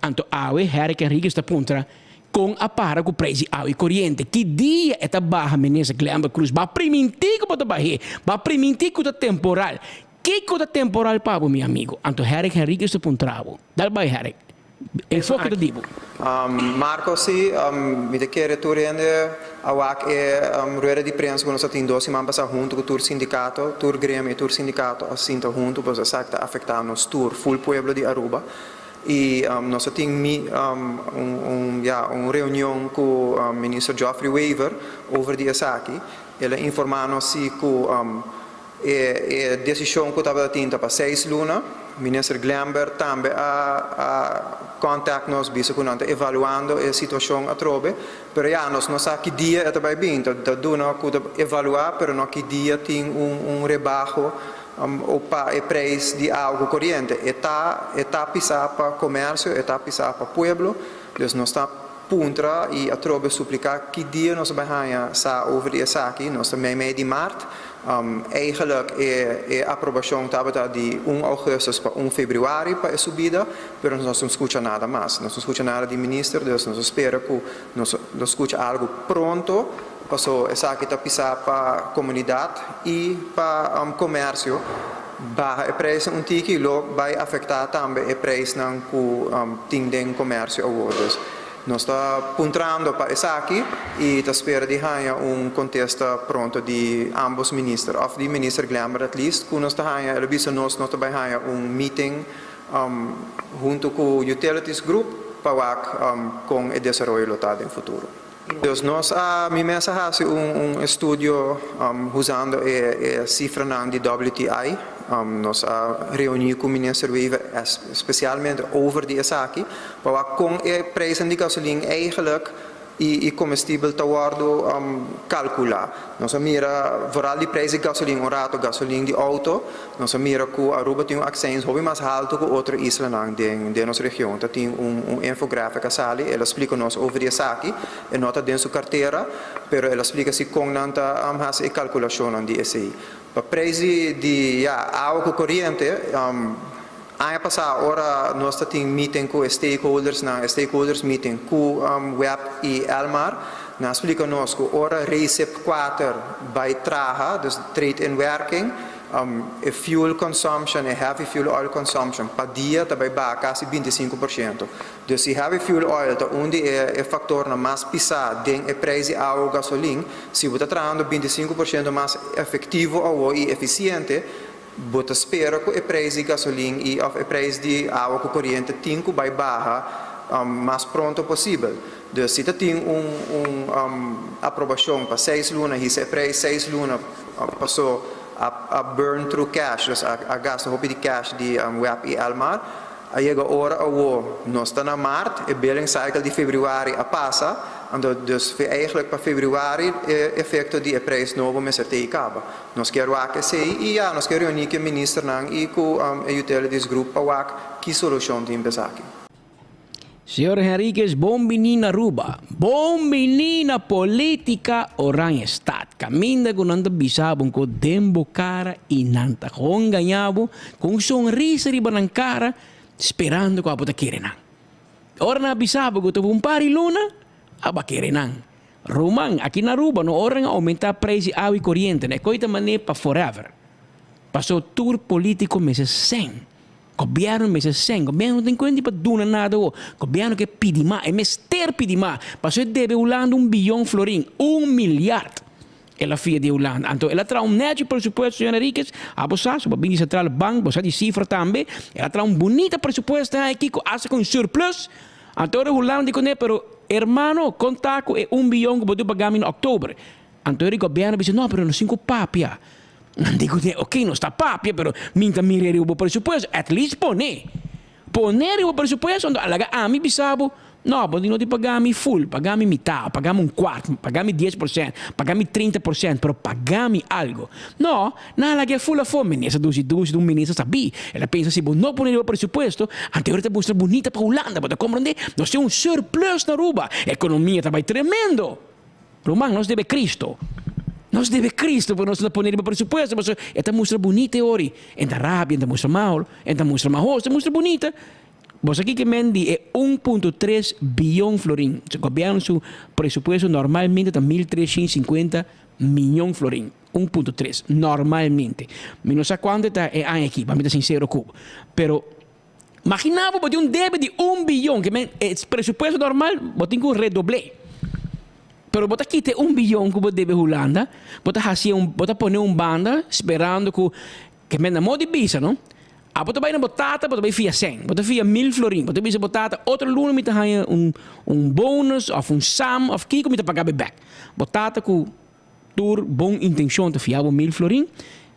Anto awe Herrick Henriquez ta puntra kon a para ku prijs di awa i koriente. Ki dia e ta baha Minister Glenbert Croes? Ba primintí ku bo ta bah'é. Ba primintí ku ta temporal. Kiko ta temporal pa bo mi amigo? Anto Herrick Henriquez ta puntra bo. Dal bai Herrick. Enfoke ta di bo. Marco, Si, mi ta kere tur hende a wak e rueda di prensa ku nos a tin dos siman pasá huntu ku tur sindikato, tur gremio i tur sindikato a sinta huntu pasobra esaki ta afektá nos tur, ful pueblo di Aruba. I nos a tin un ya un reunion ku Minister Geoffrey Wever over di esaki. El a informá nos si ku E desishon ku tabata tin ta pa seis luna. Minister Glenbert tambe a a contact nos bisa ku nan ta evaluando e situashon atrobe. Pero ya, nos no sa ki dia e ta bai bin. Ta ta duna ku ta evaluá pero no ki dia tin un un rebaho o pa e preis di awa ku koriente. E ta e ta pisá pa komersio, e ta pisá pa pueblo. Dus nos ta puntra i atrobe supliká ki dia nos a bai haña sa over di esaki. Nos ta meimei di mart. Eigenlijk e e aprobashon tabata di un augustus pa un februari pa e subida, pero nos no skucha nada mas. Nos no skucha nada di minister, dus nos a spera ku nos lo skucha algu pronto, paso esaki ta pisá pa komunidat i pa komersio. Baha e prijsnan un tiki lo bai afektá tambe e prijsnan ku tin den komersio awor. Dus. Nos ta puntrando pa esaki y ta spera di haña un contesta pronto di ambos minister of di minister Glenbert at least cu nos ta haña el a bisa nos nos ta bay haña un meeting hunto cu Utilities Group pa wak con e desaroyo lo ta den futuro. Dus nos a mi mes a haci un estudio usando e cifranan di WTI. Nos a reuni cu minister Wever specialmente over di esaki pa wak con e prijzen di gasolin eigenlijk y comestibel ta wordo calcula. Nos a mira vooral di prijs di gasolin un rato gasolin di auto, nos a mira cu Aruba tin un accijns hopi mas halto cu otro islanan den nos region. Ta tin un infographic a sali, el a splica nos over di esaki, e no ta den su cartera, pero el a splica si con nan ta haci e calculacionnan di esey. Pa prijs di ya awa cu coriente, aña pasa ora nos ta tin meeting cu e stakeholdersnan, e stakeholders meeting cu web y Elmar, nan a splica nos cu ora Recip 4 bay traha, dus trade in werking, e fuel consumption, e heavy fuel oil consumption pa dia ta bay baha casi 25%. Dus si heavy fuel oil ta un di e factornan mas pisa den e prijs di awa o gasolin, si bo ta trahando 25% mas efectivo awo y eficiente, bo ta spera cu e prijs di gasolin y of e prijs di awa cu coriente tin cu bay baha mas pronto posibel. Dus si ta tin un aprobacion pa 6 luna, hisa e prijs 6 luna paso a burn through cash, dus a gasta hopi di cash di web y Elmar, a yega ora awo nos ta na maart, e billing cycle di februari a pasa, anto dus eigenlijk pa februari e efecto di e prijs nobo mester te caba. Nos kier wak esey y ya, nos kier reuni cu ministernan y cu e Utilities Group pa wak ki solucion tin pa esaki. Señor Henriquez, bon bini na Aruba. Bon bini na politica Oranjestad. Caminda cu nan ta bisa bo cu den bo cara y nan ta gewoon gaña bo cu un sonrisa riba nan cara sperando cu abo ta kere nan. Ora nan a bisa bo cu ta un par di luna, abo a kere nan. Ruman, aki na Aruba no ora nan a aumenta prijs di awa y coriente, e coy ta mane pa forever. Paso tur politico mester sen. Gobierno mester sen. Gobierno no tin cuenta pa duna nada ho. Gobierno ke pidi mas. E mester pidi mas. Paso e debe Hulanda un biyon florin. Un miljard. El a fia di Hulanda. Anto el a traha un nechi presupuesto, señor Henriquez. Abo sa, su pa bin di Centrale Bank, bo sa di cifra tambe. El a traha un bunita presupuesto aki cu hasta cu un surplus. Anto ora Hulanda di cune, pero hermano, conta cu e un biyon cu bo debe paga mi na october. Anto e gobierno bisa, no, pero nos tin cu papia. Nan di cu ok, nos ta papia, pero mi ta mira riba bo presupuesto. At least pone. Pone riba bo presupuesto, anto alaga ami bisa bo, no, bo no tin paga mi full, paga mi mitad, paga mi un kwart, paga mi 10%, paga mi 30%, pero paga mi algo. No, nan a laga e full afo. Minister dushi dushi, un minister sabi. El a pensa si bo no pone riba presupuesto, anto e ta mustra bunita pa Hulanda, bo ta comprende? Nos tin un surplus na Aruba, economia ta bay tremendo. Ruman, nos debe Cristo. Nos debe Cristo, pero nos no ta pone riba presupuesto, pasobra e ta mustra bunita e ori. E ta rabia, e ta mustra mal, e ta mustra mahos, e ta mustra bunita. Bo sa kiko men di e 1.3 biyon florin? Gobierno su presupuesto normalmente ta 1350 miyon florin. 1.3, normalmente. Mi no sa cuanto ta e aña aki, pa mi ta sincero cu bo. Pero imagina bo, bo tin un debe di un biyon, ke men e presupuesto normal bo tin ku redobl'é. Pero bo ta kita e un biyon ku bo debe Hulanda, bo ta hasi un, bo ta pone un banda sperando ku, ke men na modo di bisa no, abo ta bai na bo tata bo ta bai fia sèn, bo ta fia mil florin, bo ta bisa bo tata otro luna mi ta haña un un bonus òf un sam òf kiko mi ta paga bo bèk. Bo tata ku Tur bon intencion ta fia bo mil florin,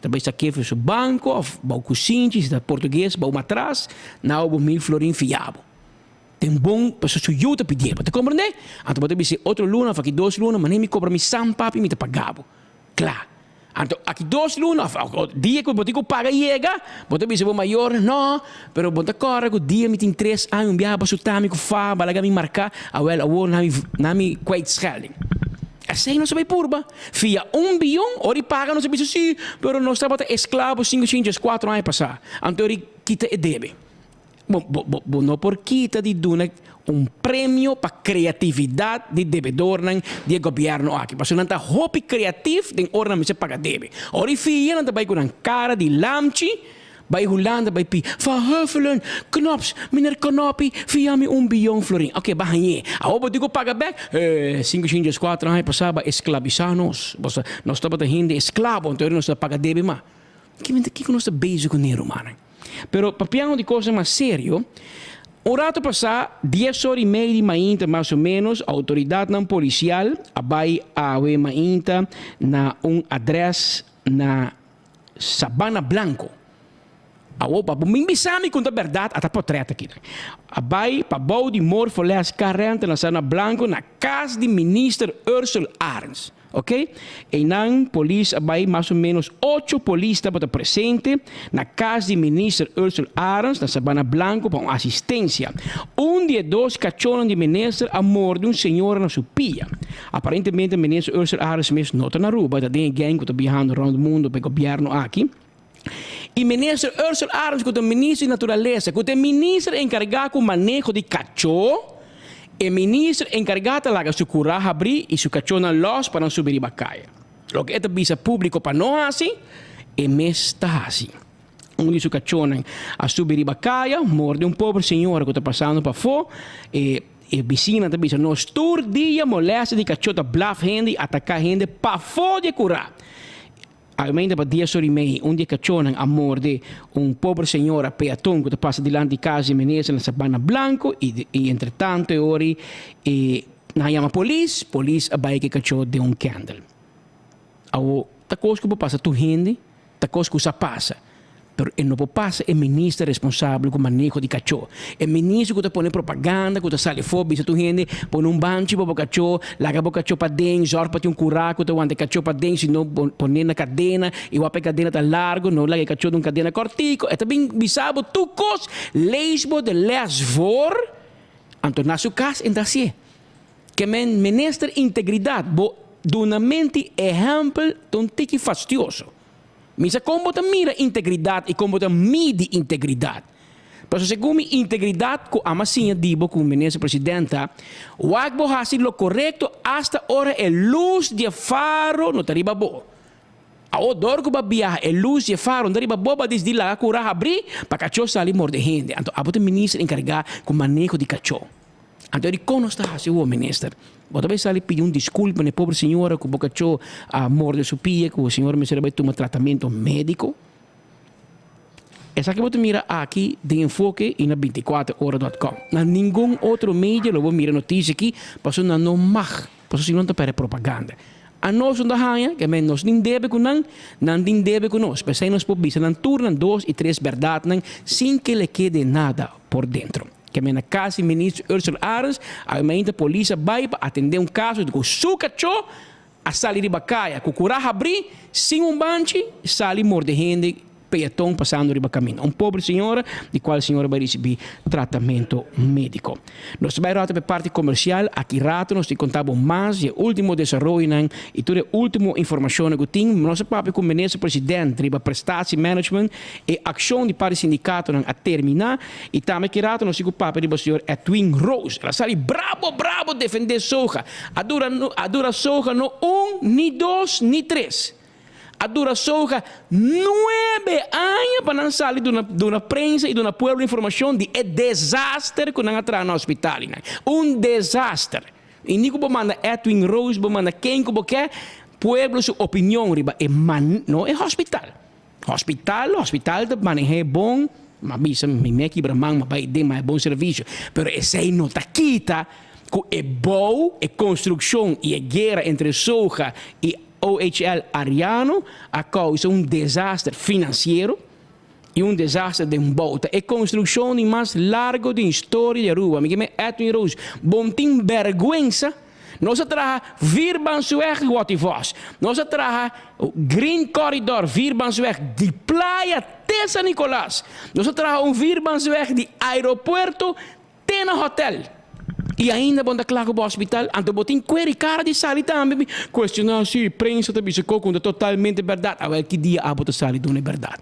ta bay saké for su banco of bou cusinchi, si ta portugues bou matras, nau bo mil florin fia bo. Den bon, pasobra su yu ta pidié bo, ta comprendé? Anto bo ta bis'é otro luna of aki dos luna, manera mi cobra mi san papi mi ta paga bo. Cla. Anto aki dos luna of dia cu bo tin cu paga yega, bo ta bisa bo mayor, no, pero bo ta corda cu dia mi tin tres aña un biaha bo suta mi cu fa, bo a laga mi marca, awel awor na mi na mi kwijtschelding. Esei nos a bai purba. Fia un biyon, ora i paga nos a bisa si, pero nos tabata esklabo sinku shinches kuatro aña pasá. Anto ora i kita e debe. Bo, bo, bo, bo no por kita di duna un premio pa kreatividat di debedornan di e gobièrnu aki. Pasobra nan ta hopi kreatif den ora nan mester paga debe. Ora i fia nan ta bai ku nan kara di lamchi. Bai Hulanda bai pi Van Huffelen, Knops, meneer Knoppie, fia mi un biyon florin. Oké, ba hañ'é. Awor bo tin ku paga bèk? Eh, sinku shin dies kuater aña pasá ba esklabisá nos. Boso, nos tabata hende esklabo, anto nos ta paga debe mas. Kiko nos ta bezig kuné, rumannan? Pero papiando di kosnan mas serio, un rato pasá, dies ora i mei di mainta mas o ménos, outoridatnan polisial a bai awe mainta na un adrès na Sabana Blanco. Awor pa bo min bisa mi ku ta bèrdat ata potrèt aki. A bai pa bou di Morfoles Car Rental na Sabana Blanco na kas di Minister Ursell Arends. Ok, einan polis a bai mas o ménos ocho polis tabata presente na kas di Minister Ursell Arends na Sabana Blanco pa un asistensia. Un di e dos kachónan di minister a morde un señora na su pia. Aparentemente Minister Ursell Arends mes no ta na Aruba, e ta den e gang ku ta biahando rònt mundu pa e gobièrnu aki. I Minister Ursell Arends ku ta Minister di Naturalesa, ku ta e minister enkargá ku maneho di kachó, e minister enkargá ta laga su kurá habrí i su kachónan lòs pa nan subi riba kaya. Loke e ta bisa públiko pa no hasi, e mes ta hasi. Un di su kachónan a subi riba kaya, morde un pober señora ku ta pasando pafó, e e bisinan ta bisa nos tur dia molèstia di kachó ta blaf hende i ataká hende pafó di e kurá. Almenda pa dies ora i mei, un di e kachónan a morde un pober señora peaton ku ta pasa dilanti di kas di minister na Sabana Blanco i i entretanto e ora e nan a yama polis, polis a bai ku e kachó den un kèndel. Awor ta kos ku por pasa tur hende, ta kos ku sa pasa. Pero e no por pasa e minister responsabel ku maneho di kachó. E minister ku ta pone propaganda, ku ta sali afó bisa tur hende, pone un banchi pa bo kachó, laga bo kachó paden, zòrg pa tin un kurá ku ta wanta e kachó paden, si no pon'é na kadena, i wak pa e kadena ta largu, no laga e kachó den un kadena kòrtiku. E ta bin bisa bo tur kos, lees bo de les voor, anto na su kas e ta hasié. Ke men minister integridat, bo duna menti ehèmpel ta un tiki fastioso. Mi sa kon bo ta mira integridat i kon bo ta midi integridat. Pasobra segun mi integridat ku ama siña di bo ku Minister President ta, wak bo hasi lo korekto asta ora e lus di e faro no ta riba bo. Awor dor ku bo a biaha e lus di e faro no ta riba bo, bo a disidi laga kura habrí pa kachó sali morde hende. Anto abo ta minister enkargá ku maneho di kachó. Anto di kon nos ta hasi awor, minister? Bo ta bai sali pidi un diskulpa na e pobre señora ku bo kachó a morde su pia, ku e señora mester a bai tuma tratamentu médiko? Esaki bo ta mira aki den Enfoke i na bintikuater ora dòt kòm. Na ningun otro media lo bo mira notisia aki, pasobra nan no mag, pasobra si no nan ta pèrdè propaganda. Anos no ta haña, ke men nos tin debe ku nan, nan tin debe ku nos. P'esei nos por bisa nan tur nan dos i tres bèrdatnan sin ke le kede nada por dentro. Ke men na kas di minister Ursula Arends, awe mainta polis a bai pa atendé un kaso di ku su kachó a sali riba kaya ku kurá habrí sin un banchi sali morde hende peaton pasando riba kaminda. Un pobre señora di kual señora bai risibí tratamento médiko. Nos ta bai ròt pa e parti komersial, aki rato nos tin konta bo mas di e último desaroyonan i tur e último informashonnan ku tin. Nos a papia ku minister president riba prestatie management, e akshon di parti sindikatonan a terminá. I tambe ki rato nos tin ku papia riba señor Edwin Roos. El a sali brabo brabo defendé Soja. A dura a dura Soja no un, ni dos, ni tres. A dura Soja nuebe aña pa nan sali duna duna prensa i duna pueblo informashon di e desaster ku nan a traha na hospitalnan. Un desaster. I ni ku bo manda Edwin Roos, bo manda ken ku bo ke, pueblo su opinion riba e man no e hospital. Hospital, hospital ta maneh'é bon, m'a bisa mi me kibra man, m'a bai den, m'a bon servisio. Pero esei no ta kita ku e bou, e konstrukshon i e guera entre Soja i OHL Ariano a kousa un desaster finansiero i un desaster den bou. Ta e konstrukshon di mas largo den historia di Aruba. Mi ke men Edwin Roos, bon tin bèrgwensa. Nos a traha Vierbansweg Wativos. Nos a traha Green Corridor Vierbansweg di Playa te San Nicolas. Nos a traha un Vierbansweg di aeropuerto te na hotel. I ainda bo no ta kla ku bo hospital? Anto bo tin kuer i kara di sali tambe mi kuestioná si prensa ta bisa koko no ta totalmente bèrdat. Awèl ki dia abo ta sali duna e bèrdat?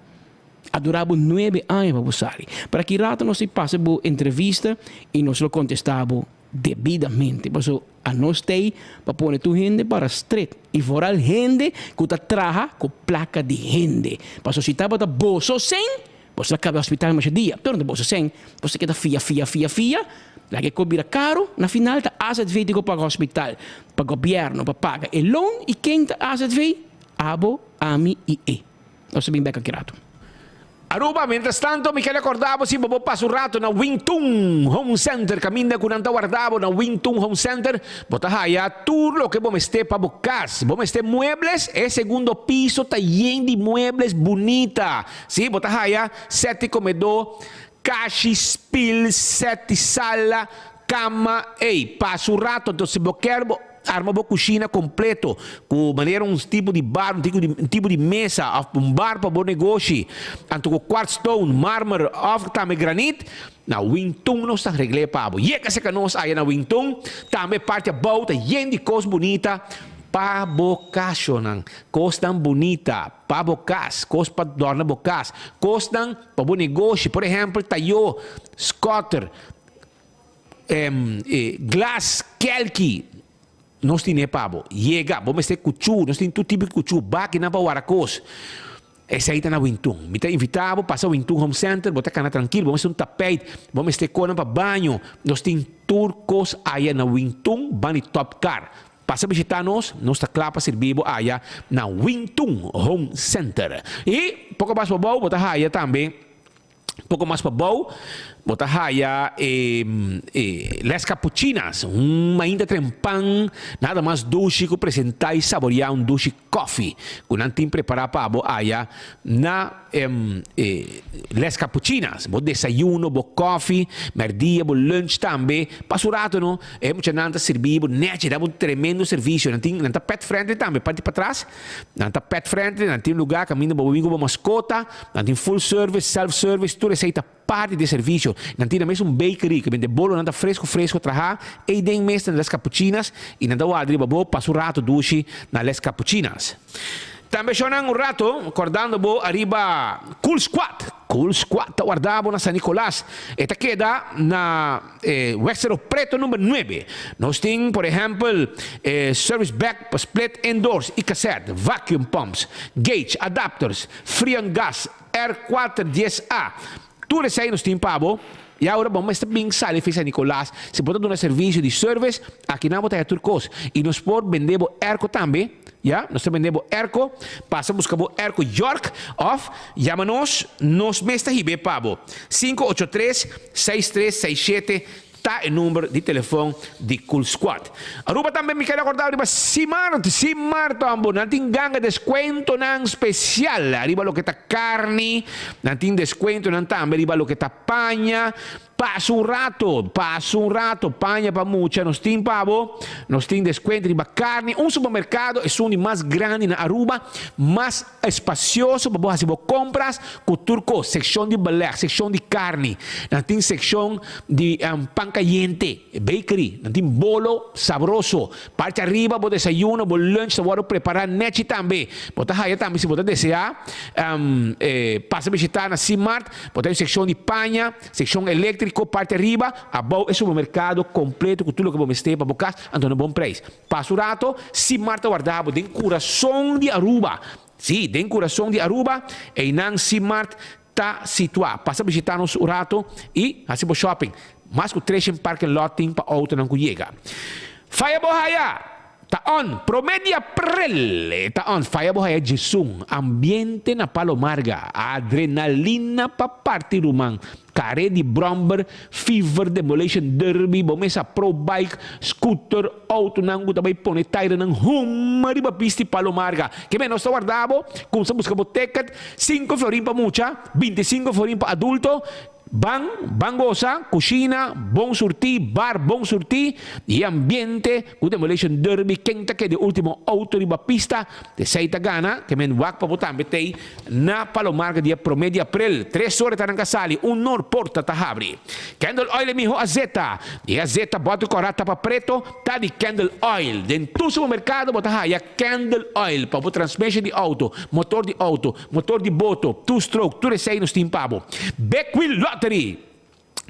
A dura bo nuebe aña pa bo sali. Pero aki rato nos ta pasa bo entrevista i nos lo kontestá bo debidamente. Paso anos t'ei pa pone tur hende para stret i foral hende ku ta traha ku plaka di hende. Paso si tabata boso sen, Boso ta kaba hospital masha dia, pero boso sèn, boso keda fia, fia, fia, fia, laga e kos bira karu, na final ta azv tin ku paga hospital, pa gobièrnu pa paga e loan i ken ta azv? Abo, ami i e. Nos ta bin bèk aki ratu. Aruba, Mientras tanto mi kere acorda bo si bo bo pasa un rato na Wing Tun Home Center caminda cu nan ta warda bo na Wing Tun Home Center bo ta haya tur loke bo mester pa bo cas. Bo mester muebles, e segundo piso ta yen di muebles bunita. Si, bo ta haya set di comedor, kashi, spil, set di sala, cama, ey, pasa un rato entonces si bo kier bo arma bo cushina completo cu manera un tipo di bar, un tipo di, un tipo di mesa of un bar pa bo negoshi, anto cu quartz stone, marmer of tambe granit, na Wingtung nos ta regl'e pa bo. Yega cerca nos aya na Wingtung, tambe parti abou ta yen di cos bunita pa bo casonan, cosnan bunita pa bo cas, cos pa dorna bo cas, cosnan pa bo negoshi, por ehempel tayo, scotter, Glas, kelki, nos tine pa bo. Yega, bo mester kuchú, nos tin tur tipo di kuchú, bakinan pa wara kos. Esei ta na Wintun. Mi ta invitá bo pasa Wintun Home Center, bo ta kana trankil, bo mester un tapeit, bo mester konan pa baño, nos tin tur kos aya na Wintun, ban di Top Car. Pasa bishitá nos, nos ta kla pa sirbi bo aya na Wintun Home Center. I poko mas pa bou bo ta haya tambe. Poko mas pabou bo ta haya e Les Capuchinas, un mainta trempan nada mas dushi ku presentá i saboriá un dushi kòfi ku nan tin prepará pa bo aya na Les Capuchinas. Bo desayuno, bo kòfi, mèrdia, bo lunch tambe. Pasa un rato no, e muchanan ta sirbi bo nèchi, da bo un tremendo servisio. Nan tin, nan ta pet friendly tambe, parti patras. Nan ta pet friendly, nan tin lugar kaminda bo por bin ku bo maskota, nan tin full service, self service, tur esei ta parti di e servisio. Nan tin na mes un bakery ku bende bolonan ta fresco fresco traha ei den mes na Les Capuchinas i nan ta warda riba bo pasa un rato dushi na Les Capuchinas. Tambe shownan un rato kordando bo ariba Cool Squad. Cool Squad ta warda bo na San Nicolas. E ta keda na. E Westero Preto number nuebe. Nos tin por ehempel e service bag pa split indoors y cassette, vacuum pumps, gauge, adapters, freon gas, R kuater dies A. Tur esei nos tin pa bo. Y awor bo mester bin sali fi San Nicolas. Si bo ta duna servicio di service, akinan bo ta haya tur cos. Y nos por bende bo airco tambe. Ya, nos ta bende bo airco. Pasa busca bo airco York of yama nos, nos mes ta hib'é pa bo. 583 6367 ta e number di telefon di Cool Squad. Aruba tambe mi kere acorda riba Simart, Simart hombo, nan tin ganga descuentonan special riba loke ta carni, nan tin descuentonan tambe riba loke ta paña. Pasa un rato, pasa un rato, paña pa mucha nos tin pa bo, nos tin descuento riba carni, un supermercado esun di mas grandi na Aruba, mas espacioso pa bo haci bo compras cu tur cos, seccion di beleg, seccion di carni, nan tin seccion di pan cayente, bakery, nan tin bolo sabroso, parti ariba bo desayuno, bo lunch ta wordo prepara nechi tambe, bo ta haya tambe si bo ta desea pasa bishita na Simart, Bo ta un sekshon di paña, sekshon eléktriko, parti ariba, abou e supermerkado kompleto ku tur loke bo mester pa bo kas, anto na bon preis. Pasa un rato, Simar ta warda bo den kurason di Aruba. Sí, den kurason di Aruba, einan Simart ta situá. Pasa bishitá nos un rato i hasi bo shopping. Mas ku treshen parking lot tin pa outonan ku yega. Faya bo haya! Ta on, prome di april e ta on, faya bo haya djesun, ambiente na Palo Marga, adrenalina pa parti ruman, kare di bromber, fever, demolition derby, bo mesa pro bike, scooter, autonan ku ta bai pone tairenan huma riba pis di Palo Marga. Ke men nos ta warda bo, kumsa buska bo ticket, sinku florin pa mucha, 25 florin pa adulto, Ban, ban gosa, kushina, bon surtí, bar bon surtí i e ambiente ku Demolition Derby ken ta keda e último outo riba pista, esei ta gana, ke men wak pa bo tambe t'ei na Palomarga dia promé di aprel, tres ora ta ranka sali, un nor porta ta habri. Candle Oil e mihó azeta, e azeta bòter kòrá tapa preto ta di Candle Oil. Den tur supermerkado bo ta haya Candle Oil pa bo transmission di outo, motor di outo, Motor di boto, two stroke, tur esei nos tin pa bo. Big Wheel Lottery!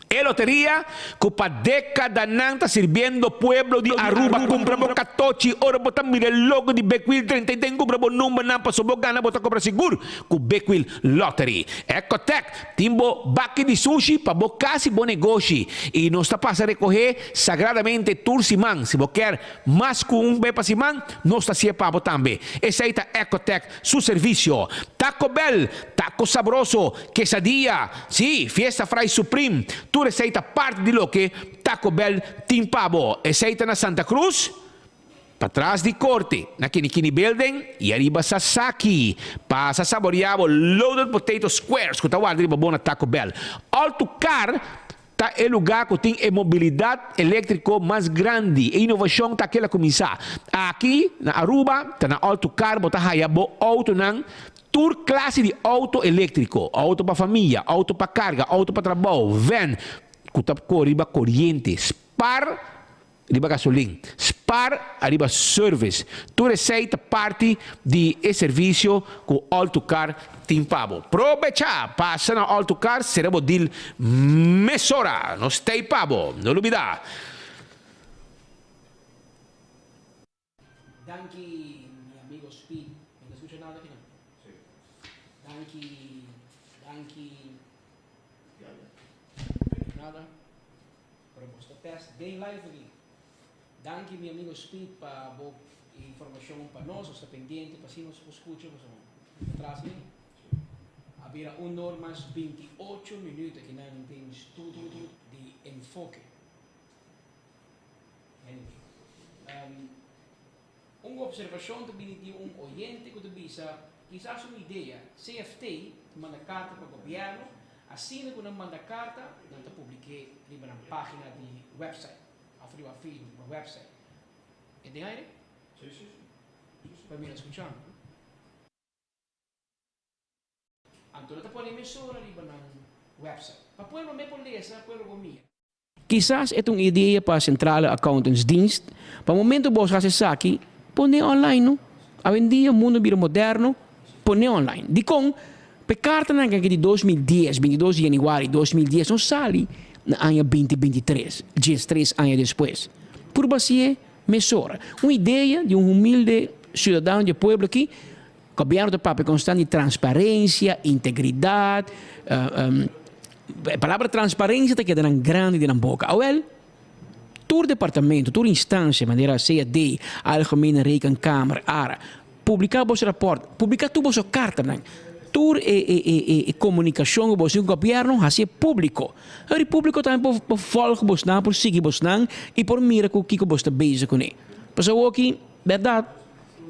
E loteria cu pa decadanan ta sirbiendo pueblo di Aruba cumpra bo catochi ora bo ta mira e logo di Big Wheel 33 cumpra bo numbernan paso bo gana bo ta cobra sigur cu Big Wheel Lottery. Ecotec tin bo baki di sushi pa bo cas y bo negoshi y nos ta pasa recoge sagradamente tur siman. Si bo kier mas cu un be pa siman nos ta haci'e pa bo tambe. Esey ta Ecotec su servicio. Taco Bell, taco sabroso, quesadilla, sí, fiesta fry supreme, tur esey ta parti di loke Taco Bell tin pa bo. Esey ta na Santa Cruz, patras di Corte, na Kinikini Building y ariba Sasaki. Pasa saborea bo loaded potato squares cu ta warda riba bo na Taco Bell. All to Car Ta e lugá ku tin e mobilidat eléktriko mas grandi. E inovashon ta keda kuminsá. Aki na Aruba ta na Alto Car bo ta haya bo outonan, tur klase di outo eléktriko, outo pa famia, outo pa karga, outo pa trabou, vèn ku ta kore riba koriente, spar riba gasolin, spar ariba service. Tur esei ta parti di e servisio ku All To Car tin pa bo. Probechá! Pasa na All To Car, sera bo deal mesora. Nos t'ei pa bo. No lubidá! Danki mi amigo Speed. Mi ta scucha nada aki nan? Si. Danki, danki. Nada. Pero bo sta test den live aki. Danki mi amigo Speed pa bo informacion pa nos. Nos ta pendiente pa si nos por scucha pasobra mi ta tras mi. A bira un or mas 28 minuut aki nan den studio di Enfoke. Anyway, un observacion ta bini di un oyente cu ta bisa, Kisas un idea, CFT ta manda carta pa gobierno, asina cu nan manda carta, nan ta publike riba nan pagina di website, of riba Facebook, riba website. E den aire? Si, si, si. Pa mira scuchando. Anto nan ta pone mesora riba nan website. Pa pueblo me por lesa, pueblo por mira. Kisas e ta un idea pa Centrale Accountantsdienst, pa momento bos hasi esaki, pone online no. Awendia mundo bira moderno, pone online. Dikon? Pa e kartanan aki di 2010, 22 di januari 2010 no sali na aña 2023, 13 aña despues. Purba hasié mesora. Un idea di un humilde ciudadano di e pueblo aki, Gobierno ta papia constant di transparencia, integridad, e palabra transparencia ta keda nan grandi den nan boca. Awel, tur departamento, tur instancia manera CAD, Algemene Rekenkamer, ara, publica boso rapport, publica tur boso cartanan, tur e e e e comunicacion cu boso tin cu gobierno, haci'e publico. Awor e publico tambe por volg bosnan, por sigui bosnan y por mira cu kico bos ta bezig cune. Pasobra awoki, berdad,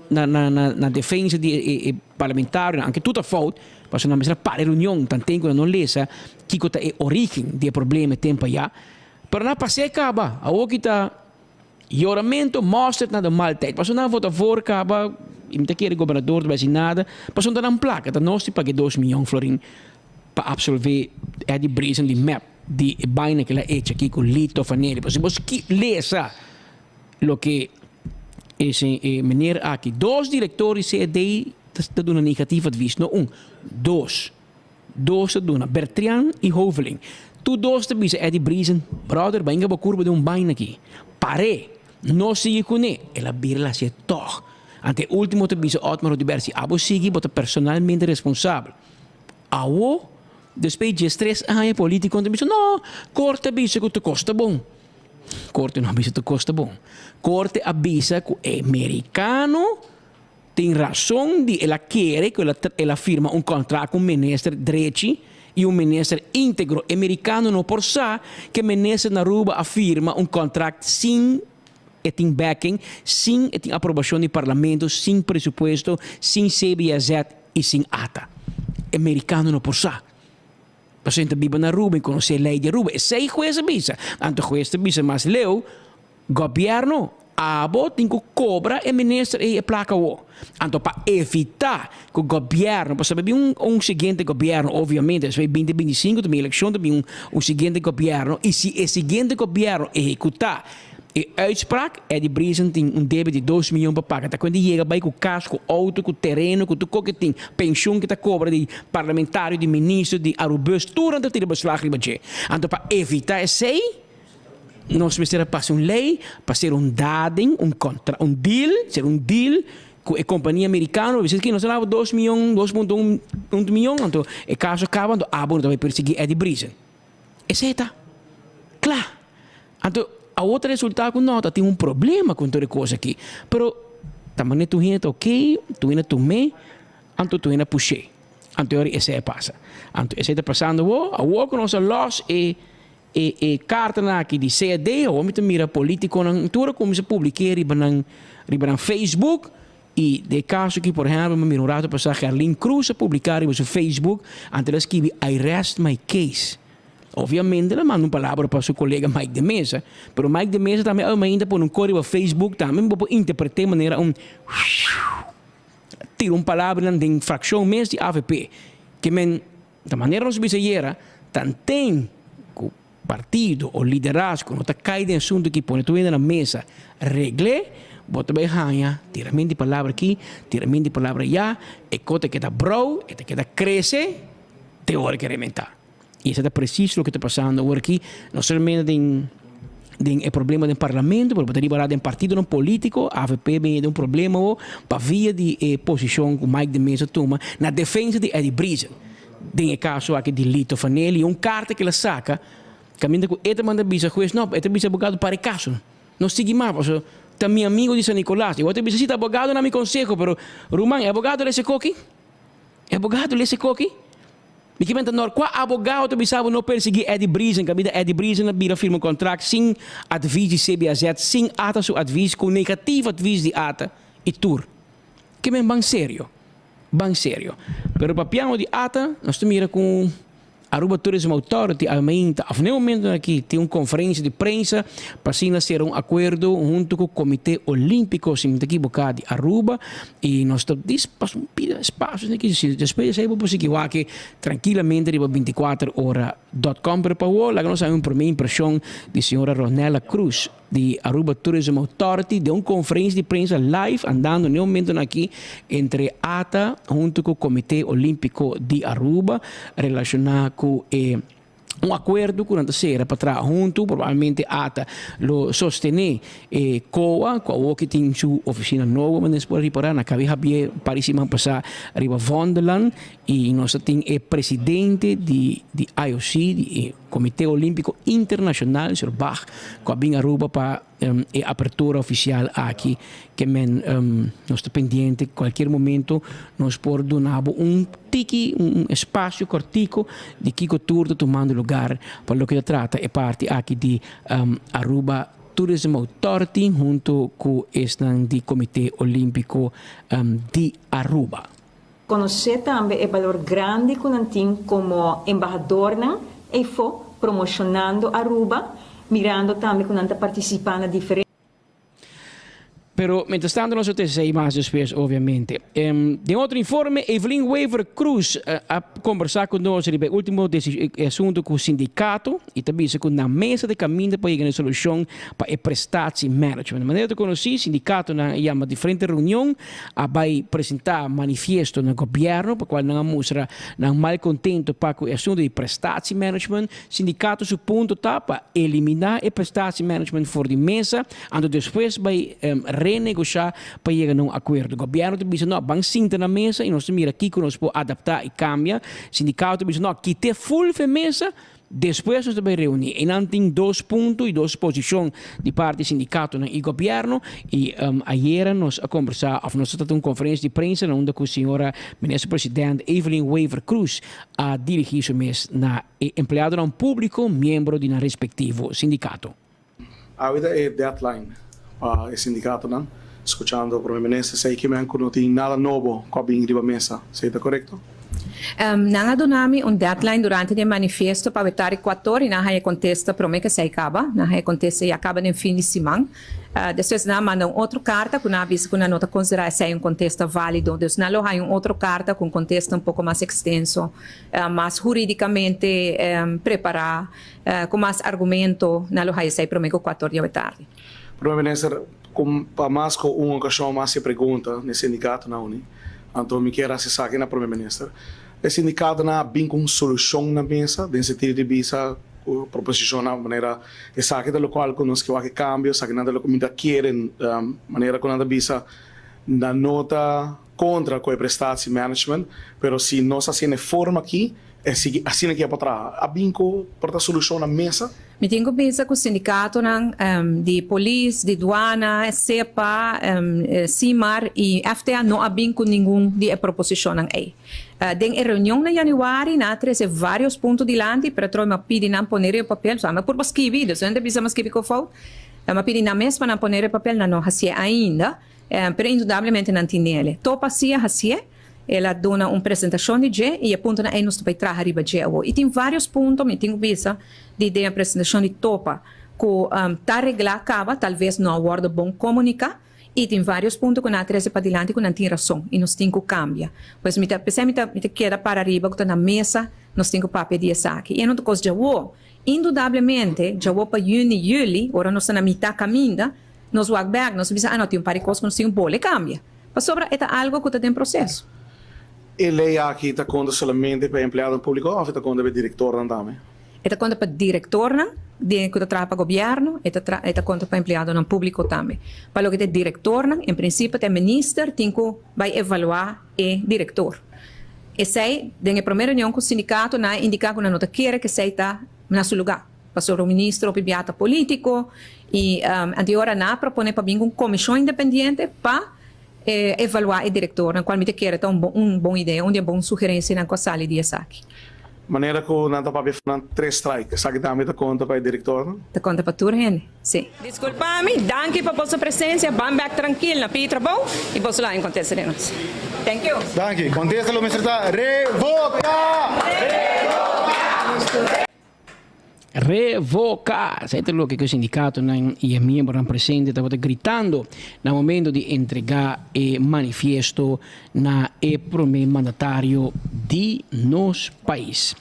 na na na na defensa di e e parlamentarionan, aunke tur ta fout, pasobra nan mester a para e reunion tanten ku nan no lesa kiko ta e origen di e problema e tempo aya. Pero nan a pas'é e kaba. Awor ki ta yoramentu, mosterd na de maaltijd. Pasobra nan a vota voor kaba i mi ta kere gobernador ta bai hasi nada, pasobra ta nan plaka, ta nos di paga e dos miyon florin pa absolve Eddie Briesen di mep di e baina ku el a echa aki ku Lito Faneri. Pasobra si bo lesa Loke ese e meneer aki, dos director di CED ta duna negatief advies, no un, dos. Dos ta duna, Bertrian y Hoveling. Tur dos ta bisa Eddie Briesen, brother, bainga bo curba den un baina aki. Par'é, no sigui cuné. El a bira el hacié tog. Ante e ultimo ta bisa Otmar Oduber, si abo sigui, bo ta personalmente responsabel. Awo, despues di diestres aña politiconan ta bisa, no, corte a bisa cu tur cos ta bon. Korte no a bisa tur kos ta bon. Korte a bisa ku e merikano tin rason di el a kere ku el a firma un kontrakt ku un minister drechi i un minister íntegro. E merikano no por sa ku e minister na Aruba a firma un kontrakt sin e tin backing, sin e tin aprobashon di parlamento, sin presupuesto, sin CBSZ i sin ata. E merikano no por sa. Pasobra e ta biba na Aruba, e konosé e lei di Aruba. Esei hues a bisa. Anto hues ta bisa mas leu, Gobièrnu, abo tin ku kobra e minister ei e plaka awor. Anto pa evitá ku gobièrnu, pasobra bin un un siguiente gobièrnu, obviamente, despues binti 25 ta bin elekshon, ta bin un un siguiente gobièrnu, i si e siguiente gobièrnu ehekutá. E uitspraak, Eddie Briesen tin un debe di dos miyon pa paga. Ta kuenta yega bai ku kas, ku outo, ku tereno, ku tur koke tin. Penshun ku ta kobra di parlamentario, di minister, di Arubus, tur nan ta tira beslag riba dje. Anto pa evita esei, nos mester a pasa un lei pa ser un dading, un kontra, un deal, ser un deal ku e kompania merikano. Bisa ki nos ta daba dos miyon, dos punto un miyon, anto e kaso a kaba, anto abo no ta bai persiguí Eddie Briesen. Esei ta kla. Anto awor ta resulta ku no ta tin un problema ku tur e kos aki. Pero ta manera tur hende ta oke, tur hende tum'é, anto tur hende a push'é. Anto e ora esei a pasa. Anto esei ta pasando awor. Awor ku nos a lòs e e e kartanan aki di CAD, awor mi ta mira politikonan tur a kuminsá publik'é riba nan riba nan Facebook. I den e kaso aki por ehèmpel mi a mira un rato pasá Gerlin Cruz a publiká riba su Facebook, anto el a skibi I rest my case. Obviamente el a manda un palabra pa su kolega Mike de Meza, pero Mike de Meza tambe awe mainta pone un kos riba Facebook tambe bo por interpret'é manera un tira un palabranan den frakshon mes di avp. Ke men ta manera nos bisa ayera tanten ku partido o liderazgo no ta kai den asuntu ki pone tur hende na mesa regl'é, bo ta bai haña tirament di palabra aki, tirament di palabra ayá, e kos ta keda brou, e ta keda krese te ora ke rementá. I esei ta presis loke ta pasando awor aki, no solamente den den e problema den parlamento, pero bo ta riba den partidonan politico, avp bini den un problema awor pa via di e posicion ku Mike de Meza tuma na defensa di Eddie Briesen. Den e kaso aki di Lito Fanelli, un karta ku el a saka kaminda ku e ta manda bisa hues, no, e ta bisa abogado para e kaso, no sigui mas pasobra ta mi amigo di San Nicolas. I bo ta bisa, si ta abogado na mi konseho, pero ruman, e abogado lesa e koki? E abogado lesa e koki? Mi ke menta nor kua abogado ta bisa bo no persiguí Eddie Briesen, kaminda Eddie Briesen a bira firma un kontrakt sin advis di CBAZ, sin ata su advis, ku negativo advis di ata i tur. Ke men ban serio. Ban serio. Pero papiando di ata, nos ta mira cu Aruba Tourism Authority a meinta, of n'e momentonan aki, tin un conferencia di prensa pa asina cera un acuerdo hunto cu Comite Olimpico, si mi ta equiboca, di Aruba. Y nos ta dis pas un pida espacio esaki, si despues di esey bo por sigui wak trankilamente riba 24 ora dot com. Pero pa awor laga nos haña un prome impresion di señora Ronella Cruz. di Aruba Tourism Authority den un conferencia di prensa live andando n'e momentonan aki entre ata hunto cu Comite Olimpico di Aruba relaciona cu e un acuerdo cu nan ta cera pa traha hunto. Probablemente ata lo sostene e COA cu awoki tin su oficina nobo manera por a ripara na Cabe Javier un par di siman pasa riba Vondelland y nos ta tin e presidente di di IOC di e Comité Olímpico Internacional, señor Bach, cu a bin Aruba pa e apertura oficial aki, ke men nos ta pendiente, cualkier momento nos por duna bo un tiki, un espacio cortico di kico tur ta tumando lugar pa loke ta trata e parti aki di Aruba Tourism Authority hunto cu esnan di Comité Olímpico di Aruba. Konosé tambe e balor grandi ku nan tin komo embahadornan eifó promoshonando Aruba, mirando tambe ku nan ta partisipá na diferente. Pero mientras tanto nos lo ta esey mas despues obviamente. Den otro informe Evelyn Wever Croes a combersa cu nos riba e ultimo asunto cu sindicato y ta bisa cu na mesa di caminda pa yega na e solucion pa e prestatie management. Manera ta conoci sindicatonan a yama diferente reunion a bai presentá manifiesto na gobièrnu pa kual nan a mustra nan malkontento pa ku e asuntu di prestatiemanagement. Sindikato su punto ta pa eliminá e prestatiemanagement for di mesa, anto despues bai renegoshá pa yega na un akuerdo. Gobièrnu ta bisa no, ban sinta na mesa i nos ta mira kiko nos por adaptá i kambia. Sindikato ta bisa no, kit'é ful f'e mesa. Despues nos ta bai reuní. Einan tin dos punto i dos posishon di parti sindikatonan i gobièrnu i ayera nos a kombersá òf nos a trata un konferensia di prensa na unda ku señora Minister President Evelyn Wever Croes a dirigí su mes na e empleadonan públiko miembro di nan respektivo sindikato. Awe ta e deadline pa e sindikatonan. Skuchando Prome Minister esei ki men ku no tin nada nobo ku a bin riba mesa. Esei ta korekto? Nan a duna mi un deadline durante di e manifiesto pa wetari kuator i nan a haña kontesta prome ku esei kaba. Nan a haña kontesta ya kaba den fin di siman. Despues nan a manda un otro karta ku nan a bisa ku nan no ta konsiderá esei un kontesta válido. Dus nan lo haña un otro karta ku un kontesta un poko mas ekstenso, mas hurídikamente prepará. Ku mas argumento nan lo haya esei promé ku kuator di awe tardi. Prome Minister, ku pa mas ku un okashon m'a hasi e pregunta na e sindikatonan uni, anto mi kier hasi esaki na Prome Minister. E sindikatonan a bin ku un solushon na mesa den sentido di bisa ku proposishonnan manera esaki ta lokual ku nos ke wak e kambio, esakinan ta loke mi ta kere manera ku nan ta bisa nan no ta kontra ku e prestatie management, pero si nos hasi na e forma aki e sigui asina ki a por traha. A bin ku por ta solushon na mesa? Mi tin ku bisa ku sindikatonan di polis, di duana, SEPA, SIMAR i FTA no a bin ku ningun di e proposishonnan ei. Den e reunion na yanüari nan a trese vários punto dilanti, pero atrobe mi a pidi nan pone riba papel, so ami a purba skibi, dus nan ta bisa mi a skibi ku fout, mi a pidi nan mes pa nan pone riba papel, nan no hasié ainda, pero indudablemente nan tin nele. Topa si a hasié. El a duna un presentacion di dje y e puntonan ey nos ta bay traha riba dje awor. Y tin varios punto, mi tin cu bisa, di den e presentacion di Topa cu ta regla caba, tal vez no a wordo bon comunica y tin varios punto cu nan a trece padilanti cu nan tin rason y nos tin cu cambia. Pues mi ta, p'esey mi ta, mi ta keda para riba cu ta na mesa nos tin cu papia di esaki. Y e no ta cos djawo. Indudablemente, djawo pa juni, juli, ora nos ta na mitad caminda, nos wak bek, nos ta bisa, ah no, tin un par di cos cu nos tin cu bole cambia. Pasobra e ta algo ku ta den proseso. E lei aki ta konta solamente pa empleadonan públiko òf e ta konta pa e direktornan tambe? E ta konta pa direktornan di ku ta traha pa gobièrnu, e ta tra e ta konta pa empleadonan públiko tambe. Pa loke ta e direktornan, en prinsipio ta e minister tin ku bai evaluá e direktor. Esei, den e promé reunion ku sindikato nan a indiká ku nan no ta kere ku esei ta na su lugá. Pasobra un ministro hopi bia ta politico y anti ora nan a propone pa bin cu un comision independiente pa evalua e directornan cual mi ta kere ta un bon idea, un di e bon sugerencianan cu a sali di esaki. Manera cu nan ta papia nan tres strike, esaki tambe ta conta pa e directornan? Ta conta pa tur hende, si. Disculpa mi, danki pa boso presencia, ban bek trankil na pidi trabou y boso lo haña contesta di nos. Thank you. Danki. Contesta lo mester ta revoca! Revoca! Revoká! Esei ta loke ku e sindikatonan i e miembronan presente tabata gritando na momento di entregá e manifiesto na e promé mandatario di nos pais.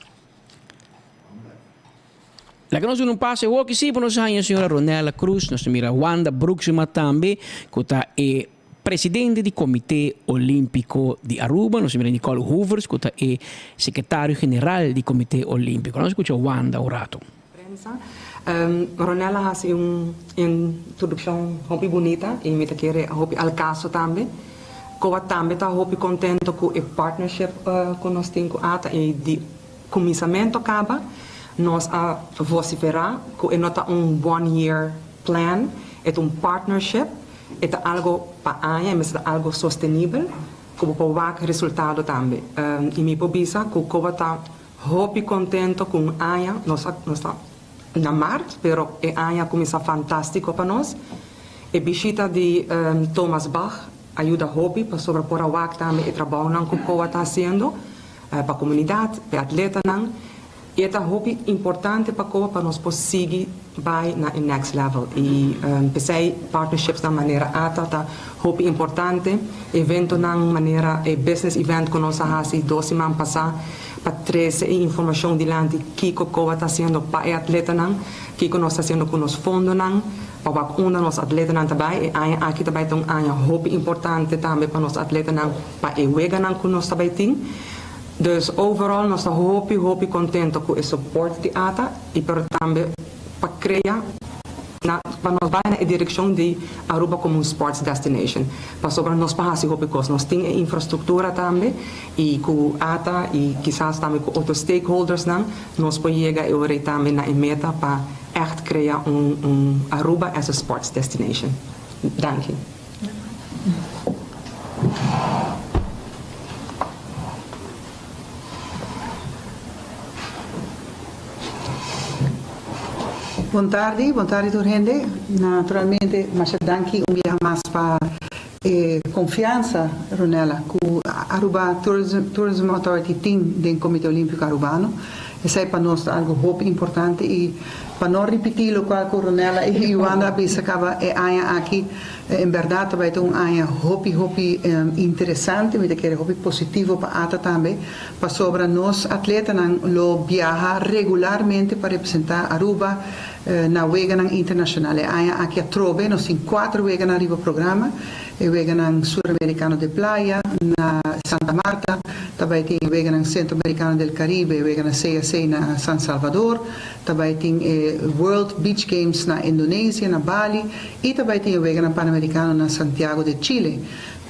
Laga nos duna un pase hoki sí pa nos haña señora Ronella Cruz, nos ta mira Wanda Broeksema tambe ku ta e Presidente di Comité Olimpico di Aruba, nos mira Nicole Hoevers cu ta e Secretario General di Comité Olimpico. Nos scucha Wanda un rato. Prensa. Ronella a haci un introduccion hopi bunita y mi ta kere hopi al caso tambe. Coa tambe ta hopi contento cu e partnership cu nos tin cu ata y di cuminsamento caba nos a vocifera cu e no ta un one year plan, e ta un partnership. E ta algo pa aña, e mester ta algo sostenibel ku bo por wak resultado tambe. I mi por bisa ku Coba ta hopi kontento ku un aña, nos a nos ta na mart, pero e aña a kuminsá fantástiko pa nos. E bishita di Thomas Bach a yuda hopi pasobra por a wak tambe e trabounan ku Coba ta hasiendo pa komunidat, pa e atletanan. I e ta hopi importante pa koba pa nos por sigui bai na e next level. I p'esei partnerships nan manera ata ta hopi importante. Eventonan manera e business event ku nos a hasi dos siman pasá pa trese e informashon dilanti kiko koba ta hasiendo pa e atletanan, kiko nos ta hasiendo ku nos fondonan, pa wak unda nos atletanan ta bai. E aña aki ta bai ta un aña hopi importante tambe pa nos atletanan pa e weganan ku nos ta bai tin. Dus overall nos ta hopi hopi contento cu e support di ata y pero tambe pa crea na pa nos bay na e direccion di Aruba como un sports destination. Pasobra nos por haci hopi cos, nos tin e infrastructura tambe y cu ata y kisas tambe cu otro stakeholdersnan nos por yega e ora ey tambe na e meta pa echt crea un un Aruba as a sports destination. Danki. Bon tardi, bon tardi tur hende. Naturalmente masha danki un biaha mas pa e confiansa, Ronella, cu Aruba Tourism Authority tin den Comite Olimpico Arubano. Esey pa nos ta algo hopi importante y pa no ripiti locual cu Ronella y Wanda a bisa caba e aña aki, En berdad ta bay ta un aña hopi hopi interesante, mi ta kere hopi positivo pa ata tambe, pasobra nos atletanan lo biaha regularmente pa representa Aruba. na weganan internashonal. E aña aki atrobe nos tin kuater weganan riba programa, e weganan Suramerikano de Playa na Santa Marta, ta bai tin e weganan Centroamericano del Caribe, e weganan CAC na San Salvador, ta bai tin e World Beach Games na Indonesia, na Bali, i ta bai tin e weganan Panamericano na Santiago de Chile.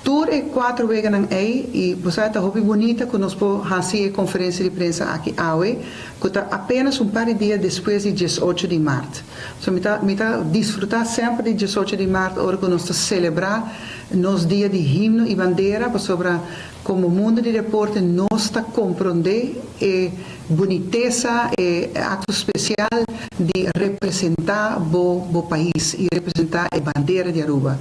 Tur e kuater weganan ei, i bo sa e ta hopi bunita ku nos por hasi e konferensia di prensa aki awe, ku ta apenas un par di dia despues di diesocho di mart. So mi ta mi ta disfrutá semper di diesocho di mart ora ku nos ta selebrá nos dia di himno i bandera pasobra komo mundu di deporte nos ta komprondé e bunitesa, e akto spesial di representá bo bo pais i representá e bandera di Aruba.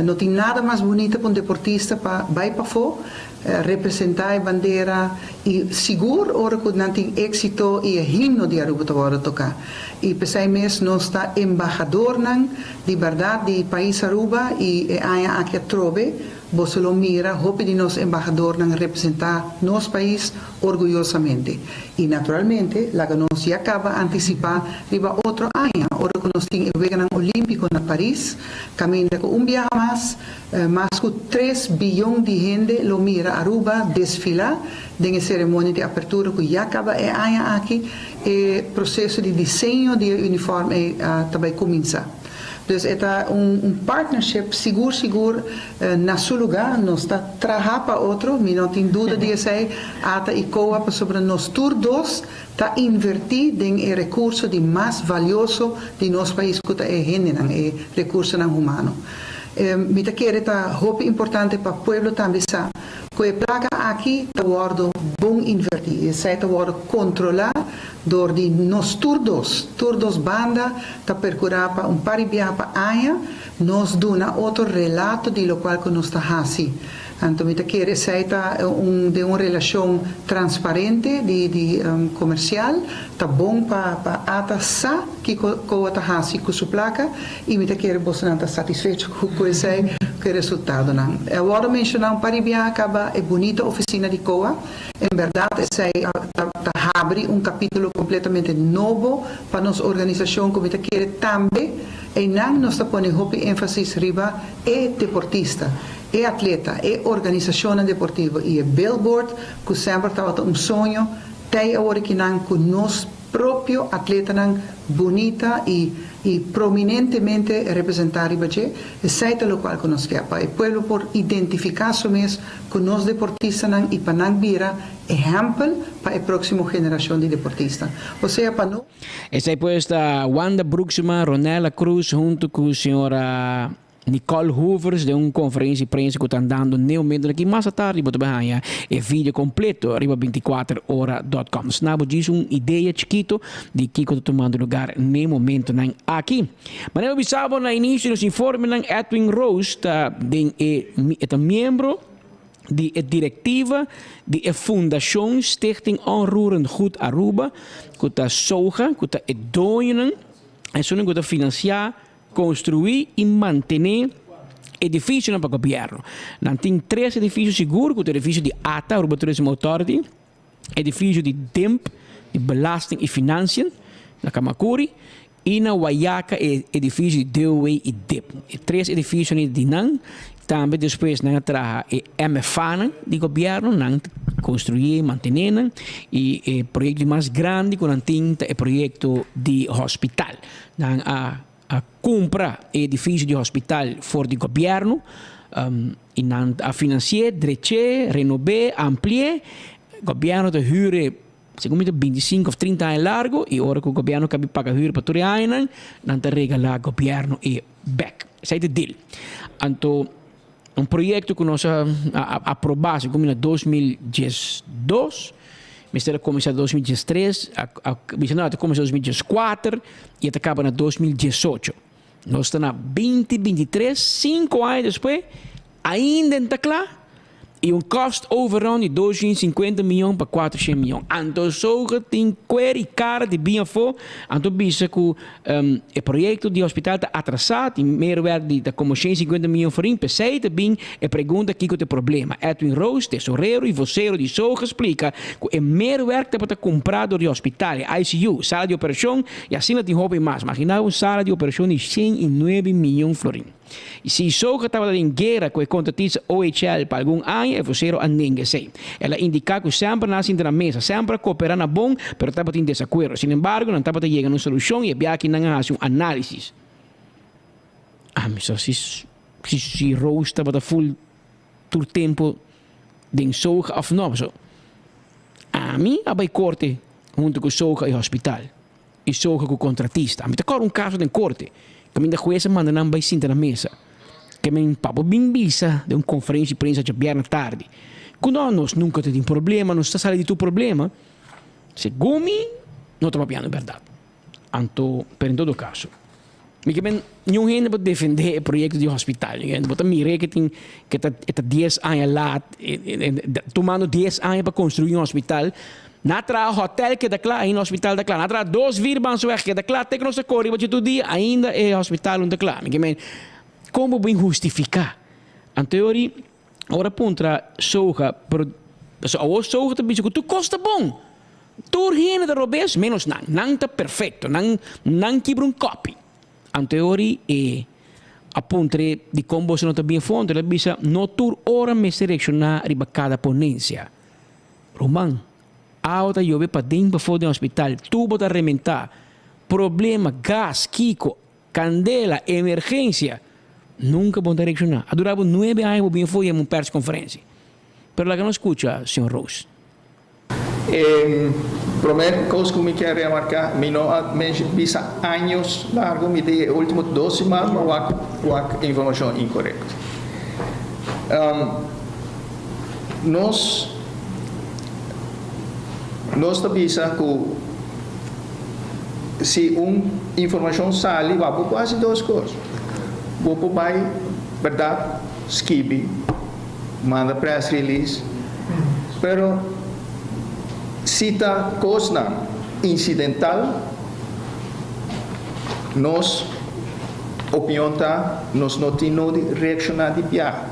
No tin nada mas bunita pa un deportista pa bai pafó Representá e bandera i sigur ora ku nan tin éksito i e himno di Aruba ta wòrdu toká. I p'esei mes nos ta embahadornan di bèrdat di pais Aruba i e aña aki atrobe boso lo mira hopi di nos embahadornan representá nos pais orguyosamente. I naturalmente laga nos ya kaba antisipá riba otro aña ora ku nos tin e Weganan Olímpiko na Paris kaminda ku un biaha mas Mas ku tres biyon di hende lo mira Aruba desfilá den e seremonia di apertura ku ya kaba e aña aki. E proseso di diseño di e uniform ei ta bai kuminsá. Dus e ta un partnership sigur sigur na su lugá. Nos ta traha pa otro, mi no tin duda di esei, ata i koa, pasobra nos tur dos ta invertí den e rekurso di mas valioso di nos pais ku ta e hendenan, e rekursonan humano. Mi ta kere ta hopi importante pa pueblo tambe sa ku e plaka aki ta wòrdu bon invertí, esei ta wòrdu kontrolá dor di nos tur dos. Tur dos banda ta perkurá pa un par di biaha pa aña nos duna otro relato di lokual ku nos ta hasi. Anto mi ta kere esei ta un den un relashon transparente di di komersial ta bon pa pa ata sa kiko koa ta hasi ku su plaka i mi ta kere bosonan ta satisfecho ku ku esei ku e resultadonan. A wòrdu menshoná un par di biaha kaba e bunita ofisina di koa. En bèrdat esei ta ta habri un kapítulo kompletamente nobo pa nos organisashon ku mi ta kere tambe einan nos ta pone hopi énfasis riba e deportista. E atleta, e organisashonnan deportivo i e billboard ku semper tabata un soño, tei awor kinan ku nos propio atletanan bunita i i prominentemente representá riba dje, esei ta lokual ku nos ke, pa e pueblo por identifiká su mes ku nos deportistanan i pa nan bira ehèmpel pa e próksimo generashon di deportista. Osea pa no. Esei pues ta Wanda Broeksema, Ronella Cruz hunto ku señora. Nicole Hoovers den un konferensia di prensa ku ta andando n'e momentonan aki. Mas atardi bo ta bai haña e video kompleto riba bintikuater ora dòt kòm. Asina bo djis un idea chikito di kiko ta tumando lugar n'e momentonan aki. Manera bo bisa bo na inisio di nos informenan, Edwin Roos ta den e e ta miembro di e direktiva di e Fundashon Stichting Onroerend Goed Aruba ku ta SOGA ku ta e doñonan esunnan ku ta finansiá Construi y mantene edificionan pa gobierno. Nan tin tres edificio sigur cu ta edificio di ata, Aruba Tourism Authority, edificio di DIMP, di Belasting y Financiën, na Camacuri, y na Wayaca e edificio di DOW y dip. E tres edificionan di nan. Tambe despues nan a traha e MFAnan di gobierno, nan ta construi y mantene nan, y e proyecto di mas grandi cu nan tin ta e proyecto di hospital. Nan a a cumpra e edificio di hospital for di gobierno y nan a financi'e, drech'e, renob'e, ampli'e. Gobierno ta huur'e segun mi ta bintisinco of trinta aña largo y ora cu gobierno cabi paga huur pa tur e añanan, nan ta regala gobierno e bek. Esey ta e deal. Anto un proyecto cu nos a aproba segun mi na 2012, mester a cuminsa 2013, a bisa no a ta cuminsa 2014 y a ta caba na 2018. Nos ta na 2023, cinco aña despues, ainda no ta cla. I un cost overrun di 250 mion pa 400 mion. Anto SOGA tin kuer i kara di bin afó, anto bisa ku e proyekto di hospital ta atrasá, tin meerwerk di ta komo 150 mion forin, p'esei ta bin e pregunta kiko ta e problema. Edwin Roos, tesorero i vosero di SOGA splika ku e meerwerk tabata kumprá dor di hospital, e ICU, sala di operashon i asina tin hopi mas. Maginá un sala di operashon di 109 mion florin. I si Soga tabata den guera ku e kontratista OHL pa algun aña, e vosero a nenga esei. El a indiká ku semper nan a sinta na mesa, semper a kooperá na bon, pero tabatin desakuerdo. Sin embargo, nan tabata yega na un solushon i e biaha nan a hasi un análisis. Ami sa si si Rose tabata ful tur tempu den Soga òf no, pasobra ami a bai korte huntu ku Soga i hospital. I soga ku kontratista. Mi ta kòrda un kaso den korte, kaminda hues a manda nan bai sinta na mesa. Ke men pa bo bin bisa den un konferensia di prensa djabièrnè tardi ku no, nos nunka ta tin problema, nos ta sali di tur problema. Segun mi, no ta papiando bèrdat. Anto, pero en todo kaso, mi ke men niun hende por defendé e proyekto di hospital. Bo ta mir'é ke tin ke ta e ta dies aña lat, tumando dies aña pa konstruí un hospital. Na traha hotel keda kla, ainda hospital ta kla. Na traha dos vierbansweg keda kla, te ku nos ta kore riba dje tur dia, ainda e hospital no ta kla. Mi ke men, kon bo bin hustifiká? Anto e ora ora puntra Soga, pero pasobra awor Soga ta bisa ku tur kos ta bon. Tur hende ta robes menos nan. Nan ta perfekto, nan nan kibra un kòpi. Anto e ora e a puntr'é dikon boso no ta bin afó, anto el a bisa, no tur ora mester reakshoná riba kada ponensia. Ruman, awa ta yobe paden pafó den hospital, tubo ta rementá, problema, gas, kiko, kandela, emergensia. Nunka bo no ta reakshoná. A dura bo nuebe aña bo bin afó yama un perskonferensia. Pero laga nos skucha señor Roos. E promé kos ku mi kier remarká, mi no a bisa años largu, mi di e último dos siman mi a wak wak informashon inkorekto. Nos nos ta bisa ku si un informashon sali bo por hasi dos kos, bo por bai bèrdat skibi, manda press release, pero si ta kosnan insidental nos opinion ta nos no tin nodi reakshoná di biaha.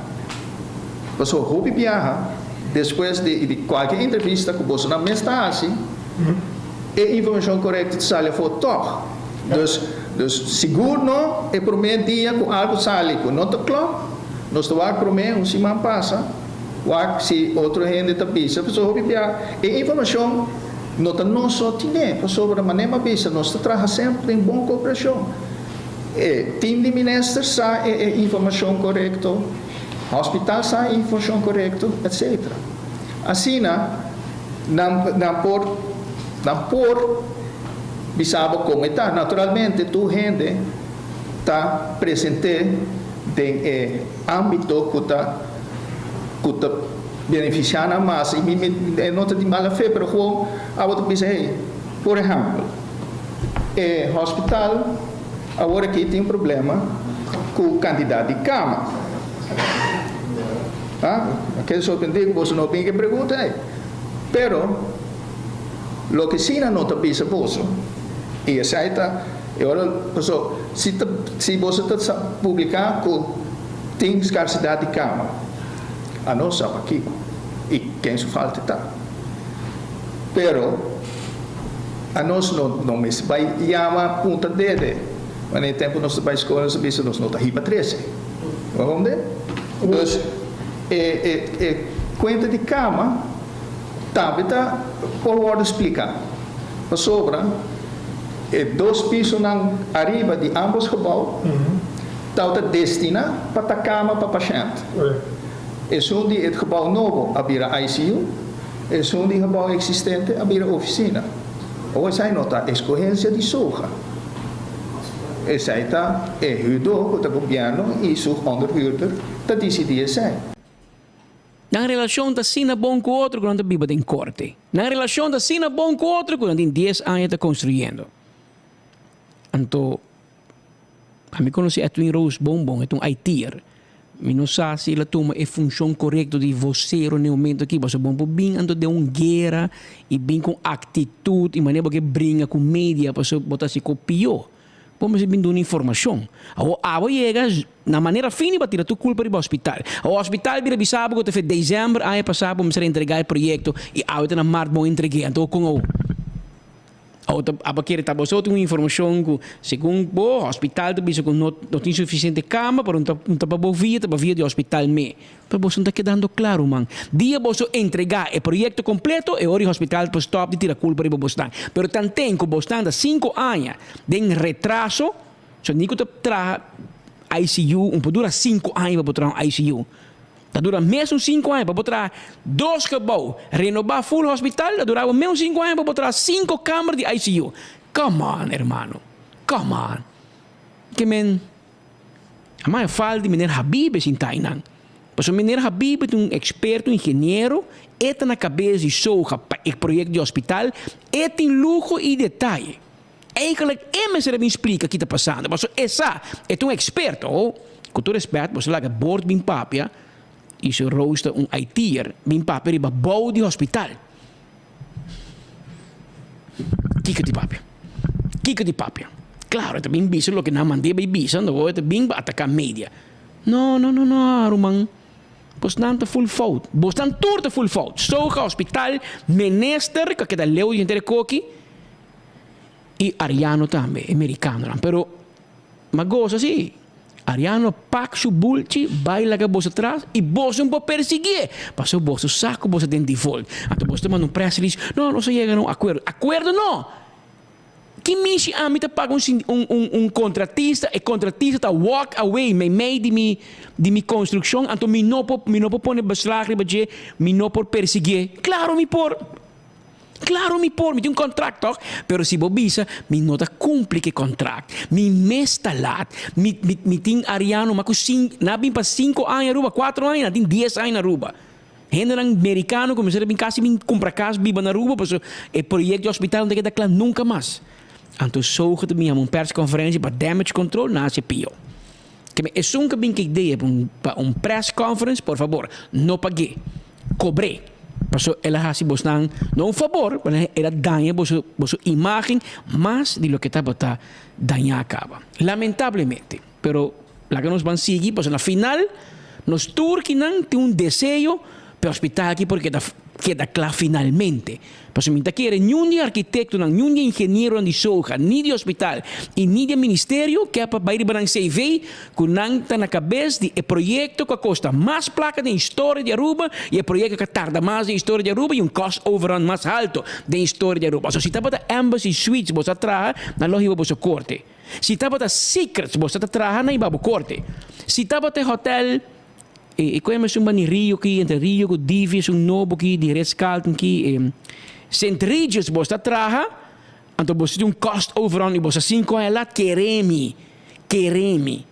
Pasobra hopi biaha despues di di kualke entrevista ku bosonan mes ta hasi, e informashon korekto ta sali afó tòg. Dus, dus sigur no e promé dia ku algu sali ku no ta klòp, nos ta wak promé un siman pasa, wak si otro hende ta bisa. Pasobra hopi biaha e informashon no ta nos so tine, pasobra manera mi a bisa nos ta traha semper den bon kooperashon. E tim di minister sa e e informashon korekto. Hospital sa e informacion corecto, etc. Asina nan nan por nan por bisa bo con e ta. Naturalmente tur hende ta presente den e ambito cu ta cu ta beneficia nan mas y mi mi e no ta di mala fe pero gewoon abo ta bisa hey por ehempel e hospital Awor aki tin problema ku kantidat di kama. Ha? A keda sorprendí ku boso no bin ke pregunta ei. Pero, loke si nan no ta bisa boso, i esei ta e ora, paso si ta, si boso ta publiká ku tin skarsidat di kama, anos sa pakiko i ken su falta ta. Pero. Anos no no mester bai yama punta dede. Wanneer e tempu nos ta bai skol nos ta bisa nos no ta hiba trese. Bo komprende? Dus e e e kuenta di kama tambe ta por wòrdu spliká. Pasobra e dos pisonan ariba di ambos gebou tabata destiná pa ta kama pa pashènt. Esun di e gebou nobo a bira ICU. Esun di gebou eksistente a bira ofisina. Awor esei no ta eskohensia di soga. Esei ta e hürdó ku ta gobièrnu i su onderhuurder ta disidí esei. Nan relashon ta asina bon ku otro ku nan ta biba den korte. Nan relashon ta asina bon ku otro ku nan tin dies aña ta konstruyendo. Anto, ami konosé Edwin Roos bon bon, e ta un IT'er. Mi no sa si el a tuma e funshon korekto di vosero na e momento aki, pasobra bo por bin anto den un guera i bin ku un aktitut i manera bo ke bringa ku media pasobra bo ta hasi kos pió. Bo mester bin duna informashon. Awor abo yega na manera fini bo a tira tur kulpa riba hospital. Awor hospital bira bisa bo ku ta fe desèmber aña pasá bo mester a entregá e proyekto i awe ta na mart bo a entreg'é. Anto kon awor? Awor ta abo kere ta boso tin un informashon ku segun bo hospital ta bisa ku no no tin sufisiente kama pero no ta no ta pa bo via ta pa via di hospital me. Pero boso no ta kedando kla ruman. Dia boso entregá e proyekto kompleto e ora di hospital por stòp di tira kulpa riba bosnan. Pero tanten ku bosnan ta sinku aña den retraso so ni ku ta traha ICU un por dura sinku aña pa bo traha un ICU. Ta dura mesun sinku aña pa bo traha dos gebou, renobá full hospital, ta dura bo mesun sinku aña pa bo traha sinku kamer di ICU. Come on, hermano. Come on. Ke men, a maya fal di meneer Habibe sinta einan. Pasobra meneer Habibe ta un eksperto ingeniero, e ta na kabes di SOGA pa e proyekto di hospital, e tin luho i detaye. Eigenlijk e mester a bin splika ki ta pasando, pasobra e sa, e ta un eksperto. Oh, ku tur respèt, boso laga bord bin papia i su Roos ta un IT'er, bin papia riba bou di hospital. Kiko di papia? Kiko di papia? Klaro, e ta bin bisa loke nan mand'é bai bisa, anto e ta bin pa ataká media. No, no, no, no, ruman. Bosnan ta full fout. Bosnan tur ta full fout. Soga, hospital, minister, ku a keda leu di henter e koki. I Ariano tambe, e merikanonan. Pero m'a gosa si, Ariano pak su bulchi bai laga boso tras i boso no por persiguié, pasobra boso sa ku boso den default. Anto boso ta manda un press release, no, nos a yega na un akuerdo. Akuerdo no! Ki mishi ami ta paga un un un un kontratista, e kontratista ta walk away meimei di mi di mi konstrukshon, anto mi no por mi no por pone beslag riba dje, mi no por persiguié. Klaro mi por! Claro mi por, mi tin un contract toch? Pero si bo bisa, mi no ta cumpli cu e contract, mi mes ta laat, mi, mi, mi tin Ariano mas cu cin, nan a bin pa cinco aña Aruba, cuatro aña, nan tin dies aña na Aruba. Hendenan Mericano cuminsa ta bin casi bin cumpra cas biba na Aruba pasobra e proyecto di hospital no ta keda cla nunca mas. Anto Soge ta bin yama un persconferencia pa damage control, nan haci pio. Keme esun cu bin cu idea pa un, pa un press conference, por fabor, no pague. Cobr'é, pasobra el a haci bosnan no un fabor, pero el a daña boso boso imagen mas di loke tabata dañá caba. Lamentablemente. Pero laga nos ban sigui, pasobra na final nos turkinan tin un deseo pa e hospital aki por keda keda cla finalmente. Pasobra mi ta kere niun di e arkitektonan, niun di e ingenieronan di SOGA, ni di hospital i ni di e ministerio ke pa bai riba nan CV ku nan ta na kabes di e proyekto ku a kosta mas plaka den historia di Aruba i e proyekto ku a tarda mas den historia di Aruba i un cost overrun mas halto den historia di Aruba. Pasobra si tabata Embassy Suites boso a traha, nan lo hiba boso korte. Si tabata Secrets boso ta traha, nan hiba bo korte. Si tabata e hotel. E koe esun ban di Rio ki, entre Rio ku Divi esun nobo ki, di Ritz Carlton ki, e Sint Regis bos ta traha, anto bos tin un cost overrun i bos a sinku aña lat, kere mi, kere mi,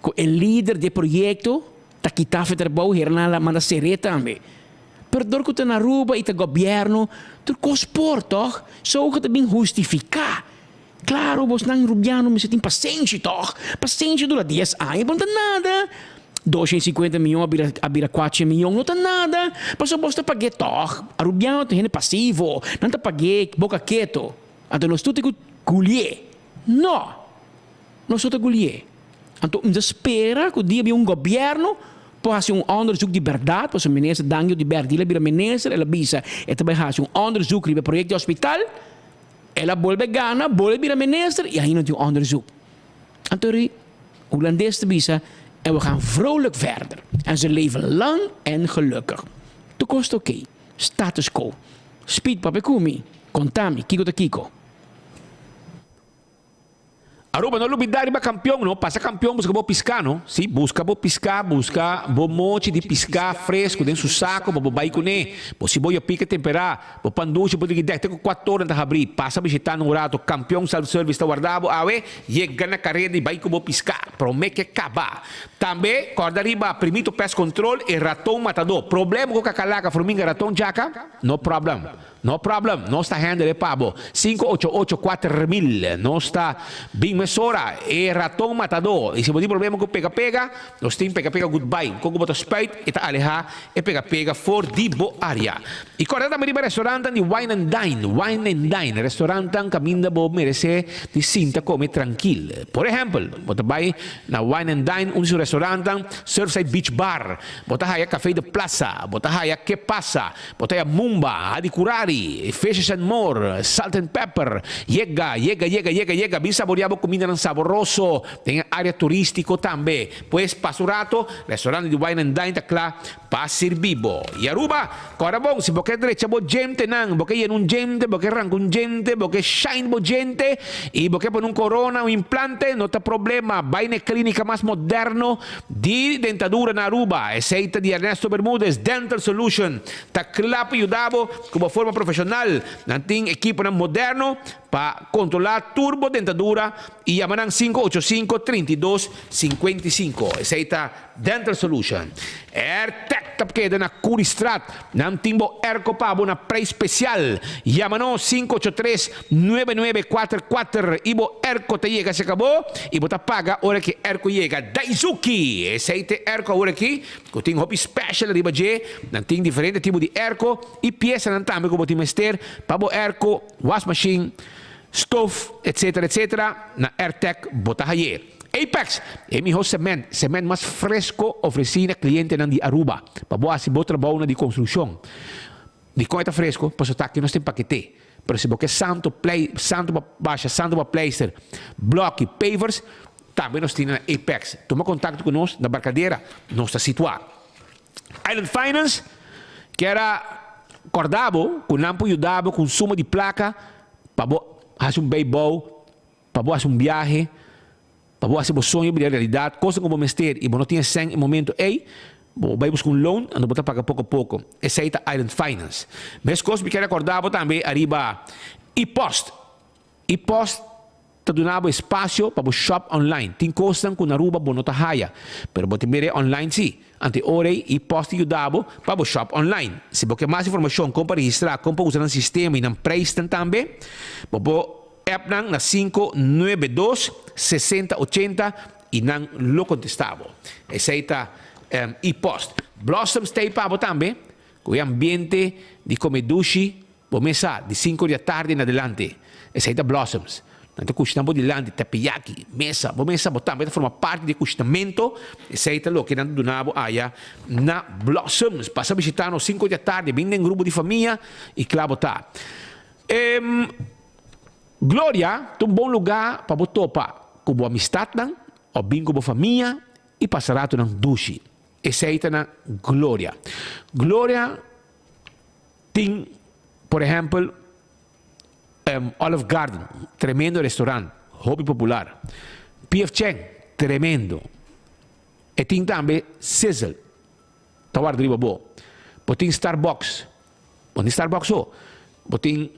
ku e lider di e proyekto ta kita afe trabou, hera nan a manda ser'é tambe. Pero dor ku ta na Aruba i ta gobièrnu, tur kos por tòg, soga ta bin hustifiká. Klaro bosnan rubiano mester tin pasenshi tòg, pasenshi dura dies aña bo no ta nada, doshen i sinkuenta miyon a bira a bira kuatshen miyon no ta nada, pasobra bos ta pag'é tòg, arubiano ta hende pasivo, nan ta pag'é boka keto, anto nos tur tin ku gulié, no, nos no ta gulié, anto mi ta spera ku dia bin un gobièrnu por hasi un onderzoek di bèrdat, pasobra minister Dangio di Berdil a bira minister, el a bisa e ta bai hasi un onderzoek riba e proyekto di hospital. El a bolbe gana, bolbe bira minister y ainda tin un onderzoek. Anto ri Hulandes ta bisa, en we gaan vrolijk verder. En ze leven lang en gelukkig. Tur kos ta oké. Status quo. Speed papia ku mi, konta mi kiko ta kiko. Aruba no lubida riba campeon no, pasa campeon busca bo pisca no, si busca bo pisca, busca bo mochi di pisca fresco den su saco pa bo bay cune, bo si bo yopica tempera, bo pan dushi bo digi dek te cu cuator nan ta habri, pasa bishita nan un rato, campeon self service ta warda bo awe, yega na careda y bay cu bo pisca, prome ke caba. Tambe corda riba primito pest control e raton matador, problema cu cacalaca, forminga, raton, djaca, no problem. No problem, nos ta handle e pa bo. 588 4000. Nos ta bin mesora. E raton matadó. I si bo tin problema ku pega pega, nos tin pega pega goodbye. Kon ku bo ta spuit, e ta alehá e pega pega for di bo área. I kòrda tambe riba restaurantnan di Wine and Dine. Wine and Dine, restaurantnan kaminda bo meresé di sinta kome trankil. Por ehèmpel, bo ta bai na Wine and Dine, un di su restaurantnan, Surfside Beach Bar, bo ta haya Café de Plaza, bo ta haya Ke Pasa, Bo ta ya Mumba, Hadi Curari, Fishes and More, Salt and Pepper, Yega, yega, yega, yega, yega, bin saborea bo cumindanan saboroso den e area turistico tambe. Pues, pasa un rato, restaurante di Wine and Dine ta cla pa sirbi bo. Y Aruba, cora bon, si bo ke drecha bo djentenan, bo ke yena un djente, bo ke ranca un djente, bo ke shine bo djente y bo ke pone un corona, un implante, no ta problema, bay na e clinica mas moderno Di dentadura na Aruba, esey ta di Ernesto Bermudez, Dental Solution ta kla pa yuda bo ku bo forma profeshonal. Nan tin ekiponan moderno pa kontrola tur bo dentadura i yama nan 585 32 55. Esey ta Dental Solution. Airtec ta keda na Curiestraat. Nan tin bo airco pa bo na prijs special. Yama nos 583 Nuebe nuebe kuater kuater i bo erko ta yega serka bo i bo ta paga ora ki erko yega. Daizuki! Esei ta e erko awor aki ku tin hopi special riba dje. Nan tin diferente tipo di erko i piesanan tambe ku bo tin mester pa bo erko, wasmashin, stof, etcetera etcetera. Na Airtec bo ta haye. Apex, e miho cement, cement mas fresco ofreci na clientenan di Aruba pa bo haci bo trabounan di construccion. Dikon e ta fresco? Pasobra ta aki nos tin pakete. Pero si bo ke santo plei, santo pa basha, santo pa pleister, bloki, pavers, tambe nos tin na Apex. Tuma kontakto ku nos na Barcadera, nos ta situá. Island Finance kier a kòrda bo ku nan por yuda bo ku un suma di plaka pa bo hasi un beibou, pa bo hasi un biahe, pa bo hasi bo soño bira realidat, kosnan ku bo mester i bo no tin e sèn e momento ei, bo bai buska un loan anto bo ta paga poko poko. Esei ta Island Finance. Meskos mi kier rekòrda bo tambe ariba e-post. E-post ta duna bo espasio pa bo shop online. Tin kosnan ku na Aruba bo no ta haya, pero bo tin mira e online si. Anto e ora ei e-post ta yuda bo pa bo shop online. Si bo ke mas informashon kon pa registrá, kon pa usa nan sistema i nan preisnan tambe, bo por App nan na sinku nuebe dos, sesenta ochenta i nan lo kontestá bo. Esei ta e-post. Blossom stay pa bo tambe ku e ambiente di kome dushi bo mesa di sinku di atardi en adelante. Esei ta Blossoms. Nan ta kushina bo dilanti, teppiyaki, mesa. Bo mesa bo tambe ta forma parti di e kushinamento. Esei ta loke nan ta duna bo aya na Blossoms. Pasa bishita nos sinku di atardi, bin den grupo di famia i kla bo ta. Gloria ta un bon lugá pa bo topa ku bo amistatnan òf bin ku bo famia i pasa ratunan dushi. Esei ta na Gloria. Gloria tin, por ehèmpel, Olive Garden, tremendo restorant, hopi popular. PF Chang, tremendo. E tin tambe Sizzle, ta warda riba bo. Bo tin Starbucks, Bo tin Starbucks so. Bo tin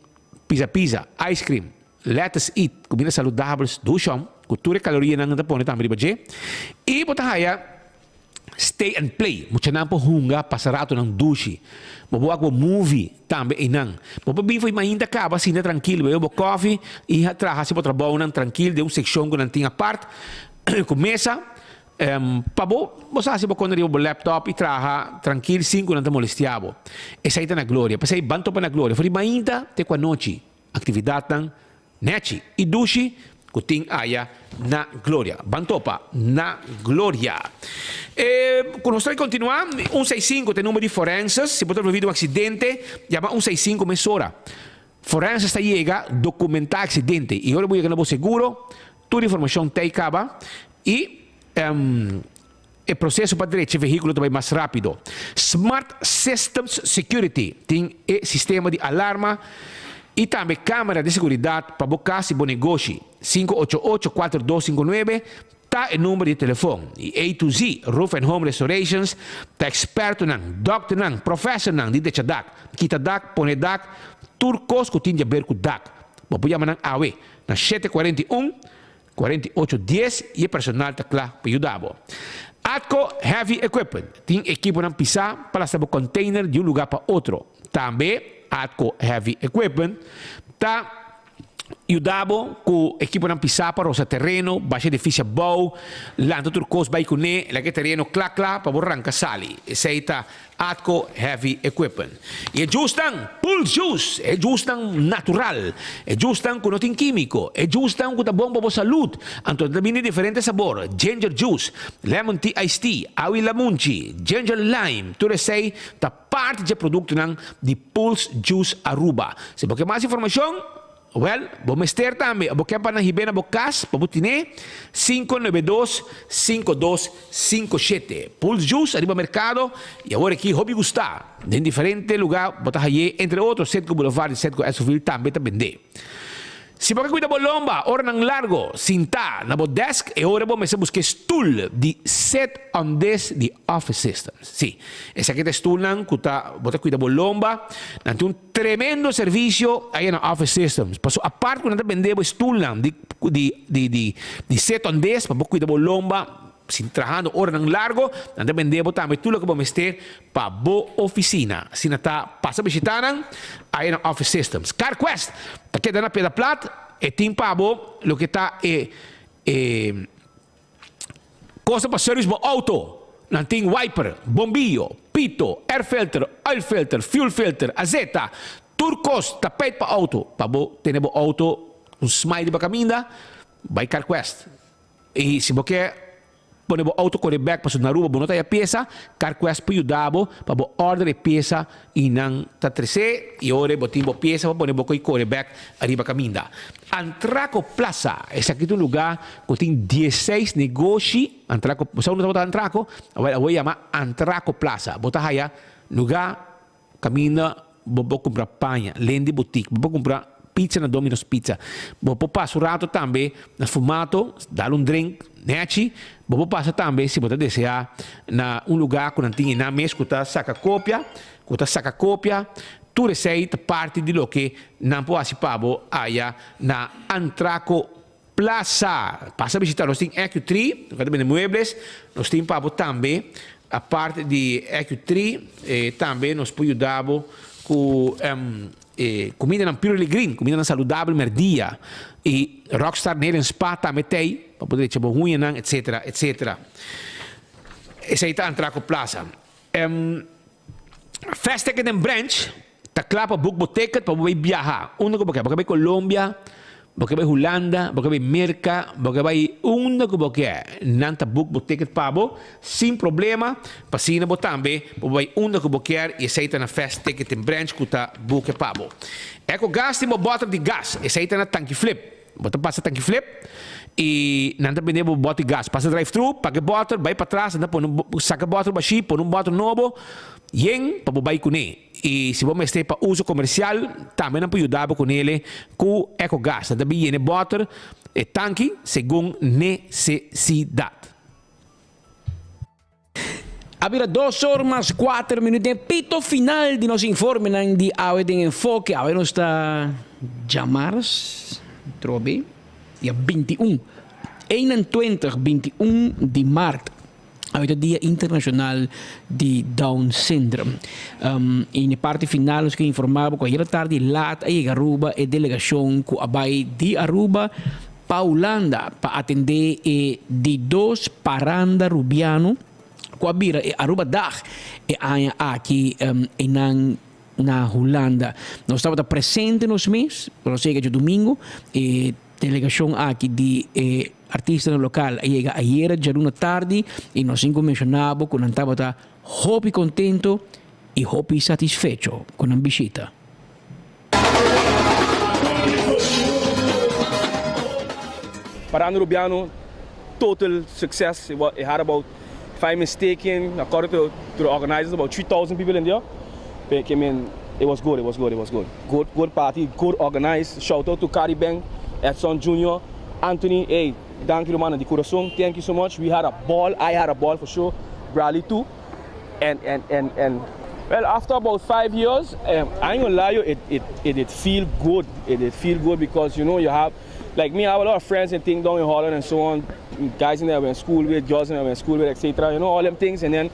Pizza Pizza, ice cream, Lettuce Eat, kumida saludabel, dushon, ku tur e kalorianan nan ta pone tambe riba dje. I bo ta haya Stay and Play, muchanan por hunga, pasa ratonan dushi. Bo por wak bo movie tambe einan. Bo por bin for mainta kaba sinta trankil, bebe bo kofi i traha hasi bo trabounan trankil den un sekshon ku nan tin apart ku mesa. Pa bo, bo sa hasi bo kona riba bo laptop i traha trankil sin ku nan ta molestia bo. Esei ta na gloria. P'esei ban topa na gloria. For di mainta te ku anochi, aktividatnan nechi i dushi ku tin aya na gloria. Ban topa na gloria. E ku nos ta kontinuá, un seis sinku ta e number di forenses. Si bo ta envolví den un aksidente, yama un seis sinku mesora. Forenses ta yega dokumentá aksidente i ora bo yega na bo seguro, Tur informashon ta ei kaba i e proseso pa drecha e vehíkulo ta bai mas rápido. Smart Systems Security tin e sistema di alarma i tambe kámera di seguridat pa bo kas i bo negoshi. 588 4259 ta e number di telefon. I A to Z Roof and Home Restorations ta ekspertonan, dòkternan, profèsornan di drecha dak, kita dak, pone dak, tur kos ku tin di aber ku dak. Bo por yama nan awe na shete kuarenta i un, kuarenta i ocho dies i e personal ta kla pa yuda bo. Atco Heavy Equipment tin ekiponan pisá pa lasta bo container di un lugá pa otro. Tambe. Atco Heavy Equipment ta yuda bo ku ekiponan pisá pa rosa tereno, basha edifisio abou, lanta tur kos bai kuné, laga e tereno kla kla pa bo ranka sali. Esei ta Atco Heavy Equipment. I e jusnan, Pulse Juice, e jusnan natural, e jusnan ku no tin kímiko, e jusnan ku ta bon pa bo salud. Anto ta bini diferente sabor, Ginger Juice, Lemon Tea Iced Tea, Awi Lamunchi, Ginger Lime, tur esei ta parti dje produktonan di Pulse Juice Aruba. Si bo ke mas informashon, wèl, bo mester tambe o bo ke pa nan hib'é na bo kas pa bo tin'é, 592 5257. Pulse Juice ariba merkado i awor aki hopi gustá. Den diferente lugá bo ta hay'é, entre otro Citgo Boulevard i Citgo Esoville tambe ta bend'é. Si bo ke kuida bo lomba oranan largo sintá na bo desk, e ora bo mester buska e stul di Sit on This di Office Systems. Sí, esaki ta e stulnan ku ta bo ta kuida bo lomba. Nan tin un tremendo servisio aya na Office Systems. Pasobra apart ku nan ta bende bo e stulnan di di di di di Sit on This pa bo kuida bo lomba sin trahando oranan largo, nan ta bende bo tambe tur loke bo mester Pa bo oficina. Asina ta pasa bishita nan aya na Office Systems. CarQuest ta keda na Piedra Plat. E tin pa bo loke ta e e cosa pa service bo auto. Nan tin wiper, bombillo, pito, air filter, oil filter, fuel filter, azeta. Tur cos tapijt pa auto. Pa bo tene bo auto un smile riba caminda, bay CarQuest. I si bo ke pone bo auto kore bek pasobra na Aruba bo no ta haya piesa, CarQuest por yuda bo pa bo order e piesa i nan ta trese i ora bo tin bo piesa pa pone bo koi kore bek ariba kaminda. Antraco Plaza, esaki ta un luga ku tin diesseis negoshi, Antraco, bo sa unda tabata Antraco? Awel awor yama Antraco Plaza. Bo ta haya luga Kaminda bo por kumpra paña, Lendy Boutique, bo por kumpra pizza na Domino's Pizza. Bo por pasa un rato tambe na Fumato, dal un drink nechi. Bo por pasa tambe si bo ta deseá na un lugá ku nan tin einan mes ku ta saka kopia, ku ta saka kopia. Tur esei ta parti di loke nan por hasi pa bo aya na Antraco Plaza. Pasa bishita nos tin Ecu-Tree, nos ta bende muebles, nos tin pa bo tambe aparte di Ecu-Tree tambe nos por yuda bo ku e kumindanan Purely Green, kumindanan saludabel merdia i Rockstar Nail and Spa tambe t'ei pa por drecha bo huñanan etcetera etcetera. Esei ta Antraco Plaza. Fast Ticket and Branch ta kla pa book bo ticket pa bo bai biaha unda ku bo ke. Bo ke bai Colombia, bo ke bai Hulanda, bo ke bai Merka, bo ke bai unda ku bo ke. Nan ta book bo ticket pa bo sin problema pa asina bo tambe bo bai unda ku bo kier i esei ta na Fast Ticket and Branch ku ta book e pa bo. Eco Gas tin bo bòter di gas, esei ta na Tanki Flip. Bo ta pasa tanki flip y nan ta bende bo bòter gas. Pasa drive thru, paga e bòter, bai patras, nan ta pone un saka e bòter bashí, pone un bòter nobo yen pa bo bai kuné. Y si bo mester pa uso komersial, tambe nan por yuda bo kunele ku ecogas. Nan ta bin yena e bòter, e tanki, segun nesesidat. A bira dos or mas kuater minuut den pito final di nos informenan di awe den Enfoke. Awe nos ta djamars trobe dia 21, 21, 21 di mart. Awe ta dia internashonal di Down Syndrome. Um, i na e parti final nos ke informa bo ku ayera tardi laat a yega Aruba e delegashon ku a bai di Aruba pa Hulanda pa atendé e di dos Paranda Rubiano ku a bira e Arubadag e aña aki einan na Hulanda. Nos tabata presente nos mes, pero nos yega djadumingu, e delegashon aki di e artistanan lokal a yega ayera djaluna tardi i nos tin ku menshoná bo ku nan tabata hopi kontento i hopi satisfecho ku nan bishita. Paranda Rubiano total success it had about if I'm mistaken according to the organizers about 3000 people in there I mean it was good it was good it was good good good party good organized shout out to Cari Bank Edson Junior Anthony hey danki rumannan di curason thank you so much we had a ball I had a ball for sure Bradley too and and and and well after about five years um, I ain't gonna lie you it it it did feel good it did feel good because you know you have like me I have a lot of friends and things down in Holland and so on guys in there I went school with girls in there I went school with etc you know all them things and then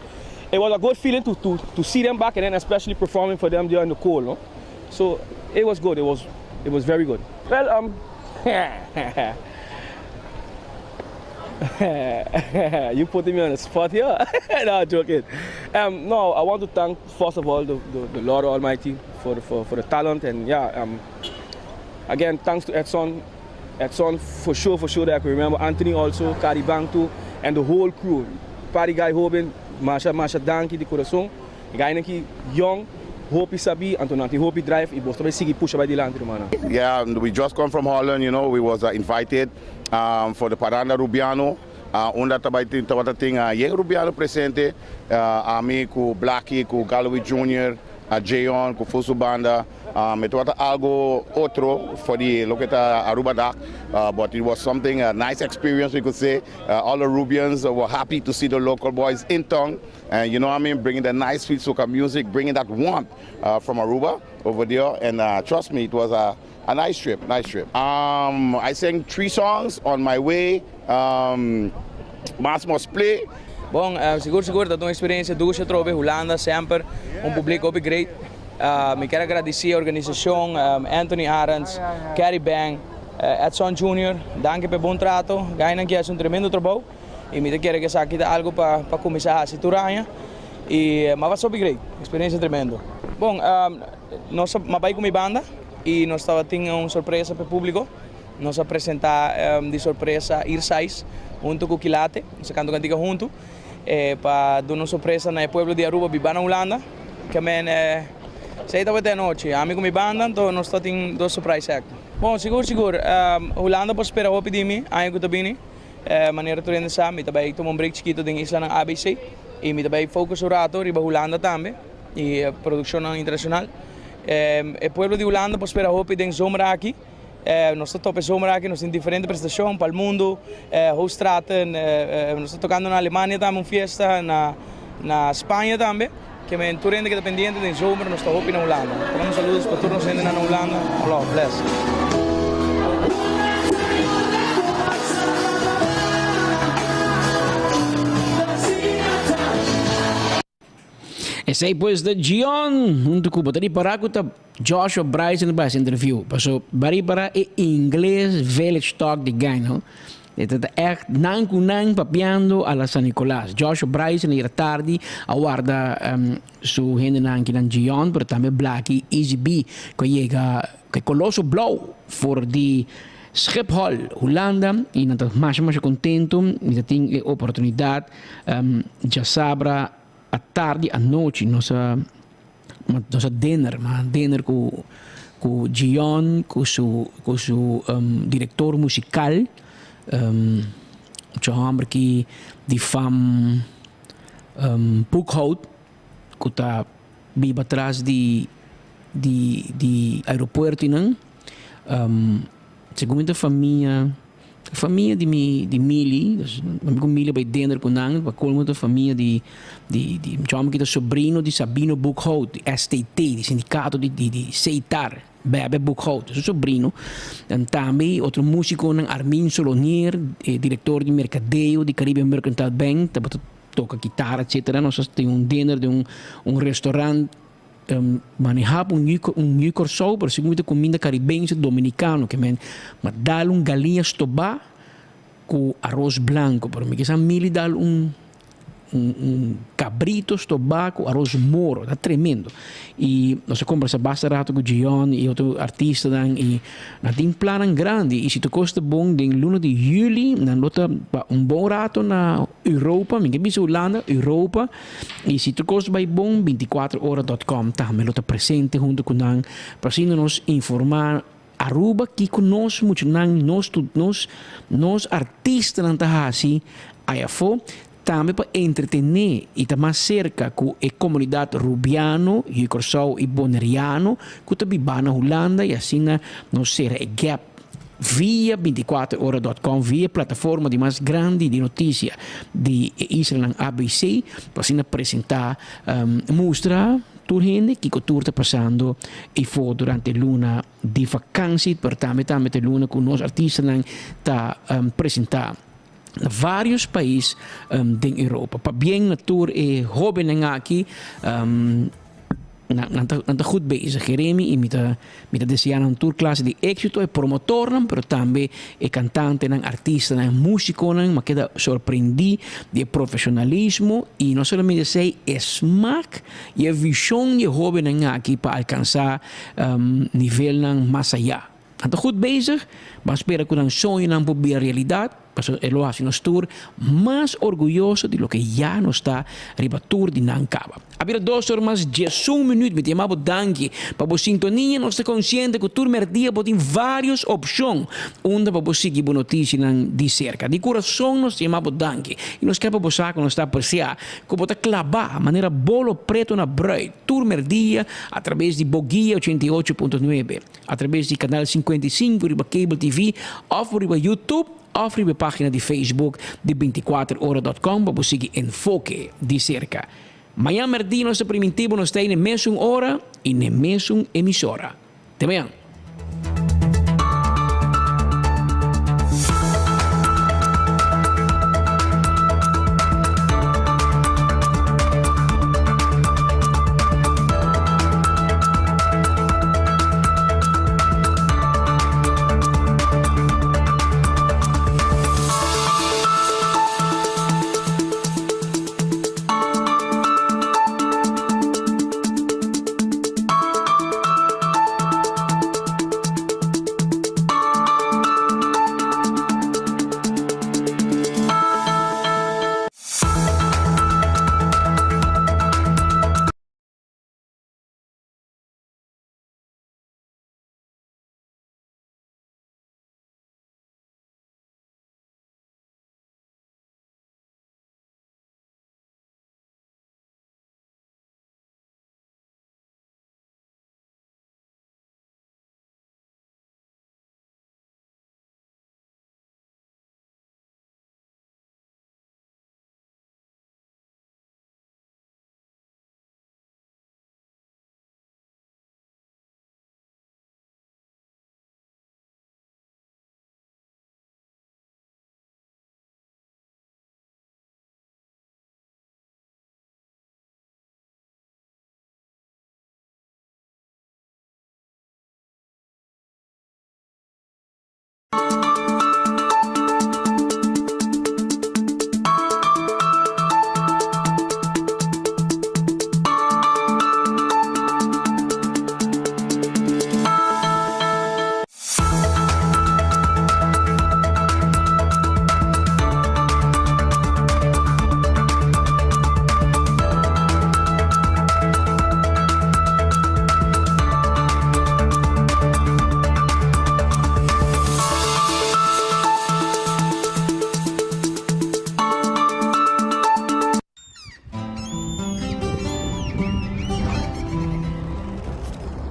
it was a good feeling to to to see them back and then especially performing for them during the cold no? So it was good, it was it was very good. Well um you putting me on the spot here no I'm joking um no I want to thank first of all the the, the Lord Almighty for the, for, for the talent and yeah um again thanks to Edson Edson for sure for sure that I can remember Anthony also Kari Bang too and the whole crew Party Guy Hoben masha masha danki di corazon Gainan ki yong, hopi sabí, anto nan tin hopi drive i bos ta bai sigui pusha bai dilanti, rumannan. Yeah, we just come from Holland, you know, we was invited for the Paranda Rubiano, unda ta bai tin tabata tin yen Rubiano presente, ami cu Blacky, cu Galloway Junior, Jeon cu full su banda, e tabata algo otro for di loke ta Aruba Dag, but it was something a nice experience we could say, all the Rubians were happy to see the local boys in town. And you know what I mean, bringing the nice sweet soca music, bringing that warmth uh, from Aruba over there. And uh, trust me, it was a, a nice trip, nice trip. Um, I sang three songs on my way. Um, Mass must play. Bon, uh, sigur sigur dat un experiencia dushi atrobe Hulanda semper un publico hopi great. Uh, mi kier agradeci organisacion um, Anthony Arends, Kerry Bang, uh, Edson Junior, danki pa e bon trato. Gainan ki haci un tremendo trabou. Y mi ta kere cu esaki ta algo pa pa cuminsa haci tur aña y m'a pasa hopi great, experiencia tremendo. Bon, nos a m'a bay cu mi banda y nos tabatin un sorpresa pa e publico. Nos a presenta di sorpresa Irsais hunto cu Kilate, nos a canta un cantica hunto pa duna un sorpresa na e pueblo di Aruba biba na Hulanda. Ke men esey tabata e anochi, ami cu mi banda, anto nos tabatin dos surprise act. Bon, sigur sigur, Hulanda por spera hopi di mi aña cu ta bini. Manera tur hende sa, mi ta bai tuma un break chikito den islanan ABC y mi ta bai focus un rato riba Hulanda tambe y produccionnan internacional. E pueblo di Hulanda por spera hopi den zomer aki. Nos ta topa e zomer aki, nos tin diferente presentacion pa el mundo, Hoogstraten, nos ta tocando na Alemania tambe un fiesta, na Spaña tambe. Ke men tur hende ke ta pendiente den zomer nos ta hopi na Hulanda. Ta manda saludos pa tur nos hendenan na Hulanda. Love, bless. Esei pues ta Gion huntu ku bo ta ripará ku ta Joshua Bryson ta bai hasi interview. Paso bo a ripará e ingles village talk di guy no. E ta ta ègt nan ku nan papiando a la San Nicolas. Joshua Bryson ayera tardi a warda su hendenan kinan Gion pero tambe Blacky Easy B ku a yega ku e koloso blou for di Schiphol, Hulanda i nan ta masha masha kontentu i ta tin e oportunidat djasabra atardi anochi nos a nos a dinner, a dinner ku ku Gion ku su ku su direktor musikal mucha hòmber ki di fam Boekhout ku ta biba tras di di di aeropuerto einan segun mi ta famia. Famia di mi di Milly, dus mi ku Milly a bai dinner ku nan, pa kolmo ta famia di di di mucha homber ki ta sobrino di Sabino Boekhout, di STT, di sindikato di di di Seitar, Bebe Boekhout, su sobrino. En tambe otro musikonan Armin Solonier, e direktor di merkadeo di Caribbean Mercantile Bank, tabata toka kitara etcetera. Nos a tin un dinner den un un restaurant. Manehá pa un yu Kòrsou, pero segun mi ta kuminda karibense dominikano ke men ma dal un galiña stobá ku aros blanko, pero mi ke sa mili dal un un kabrito stobá ku aros moro, ta tremendo. I nos a kombersá basta rato ku Gion i otro artistanan i nan tin plannan grandi i si tur kos ta bon den luna di yüli nan lo ta pa un bon rato na Europa, mi ke bisa Hulanda, Europa. I si tur kos bai bon, binticuater ora dot com tambe lo ta presente hunto ku nan pa asina nos informá Aruba kiko nos muchanan, nos nos nos artistanan ta hasi aya afó, tambe pa entretené i ta mas serka ku e komunidat Rubiano, Yu Kòrsou i Boneriano ku ta bibá na Hulanda i asina nos sera e gap. Via binticuater ora dot com, via e plataforma di mas grandi di noticia di e islanan ABC, pa asina presenta, mustra tur hende kico tur ta pasando eyfo durante luna di vakantie, pero tambe tambe ta e luna cu nos artistanan ta presenta na varios pais den Europa. Pabien na tur e hobennan aki. Nan ta nan ta goed bezig Jeremy y mi ta mi ta desea nan tur clase di exito e promotornan pero tambe e cantantenan artistanan e musiconan mi a keda sorprendi di e profesionalismo y no solamente esey e smaak y e vision di e hobennan aki pa alcansa nivelnan mas aya. Nan ta goed bezig, ban spera cu nan soñonan por bira realidad, pasobra e lo haci nos tur mas orguyoso di loke ya nos ta riba tur di nan caba. A bira dos or mas diesun minuut, mi ta yama bo danki pa bo sintonia, nos ta consciente cu tur merdia bo tin varios opcion unda pa bo sigui bo noticianan di cerca. Di curason nos ta yama bo danki y nos kier pa bo sa cu nos ta aprecia cu bo ta claba manera bolo preto na bruid tur merdia a traves di bo guia 88.9. Atrabes di Canal 55 riba Cable TV of riba YouTube of riba e pagina di Facebook di binticuaterora.com pa bo sigui Enfoke di serka. Mañan merdí nos ta primintí bo nos ta ei n'e mesun ora i n'e mesun emisora. Te mañan!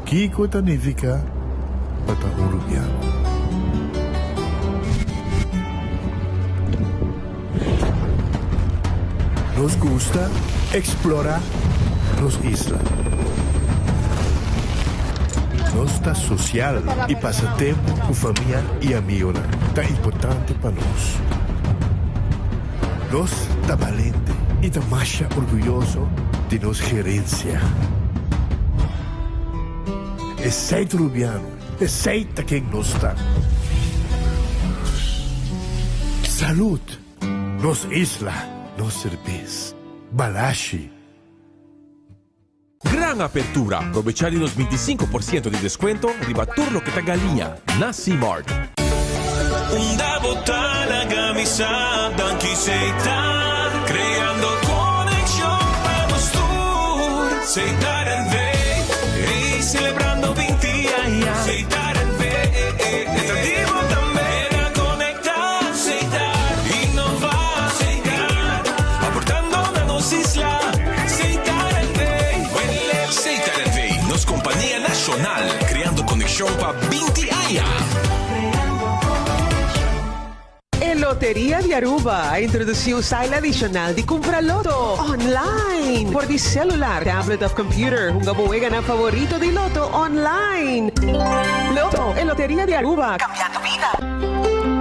Kiko ta nifiká pa ta un rubiano? Nos gusta eksplorá nos isla. Nos ta sosial i pasa tempu ku famia i amigonan ta importante pa nos. Nos ta balente i ta masha orguyoso di nos gerensia. Esei ta Rubiano, esei ta ken nos ta. Salud! Nos isla, nos serbes. Balashi. Gran apertura! Probecha di nos 25 por ciento di descuento riba tur loke ta galiña na Simart. Unda bo ta laga mi sa, danki Setar, creando conexion pa nos tur. Setar NV, hey, celebrando 20 aña. Setar NV, atractivo tambe, conecta. Setar, innova. Setar, aportando na nos isla. Setar NV, Setar NV, nos compania nacional, creando conexion pa 20 aña. E Loteria di Aruba a introduci un style adicional di cumpra Lotto online. For di celular, tablet of computer, hunga bo weganan favorito di Lotto online. Lotto, e Loteria di Aruba, cambiando bida.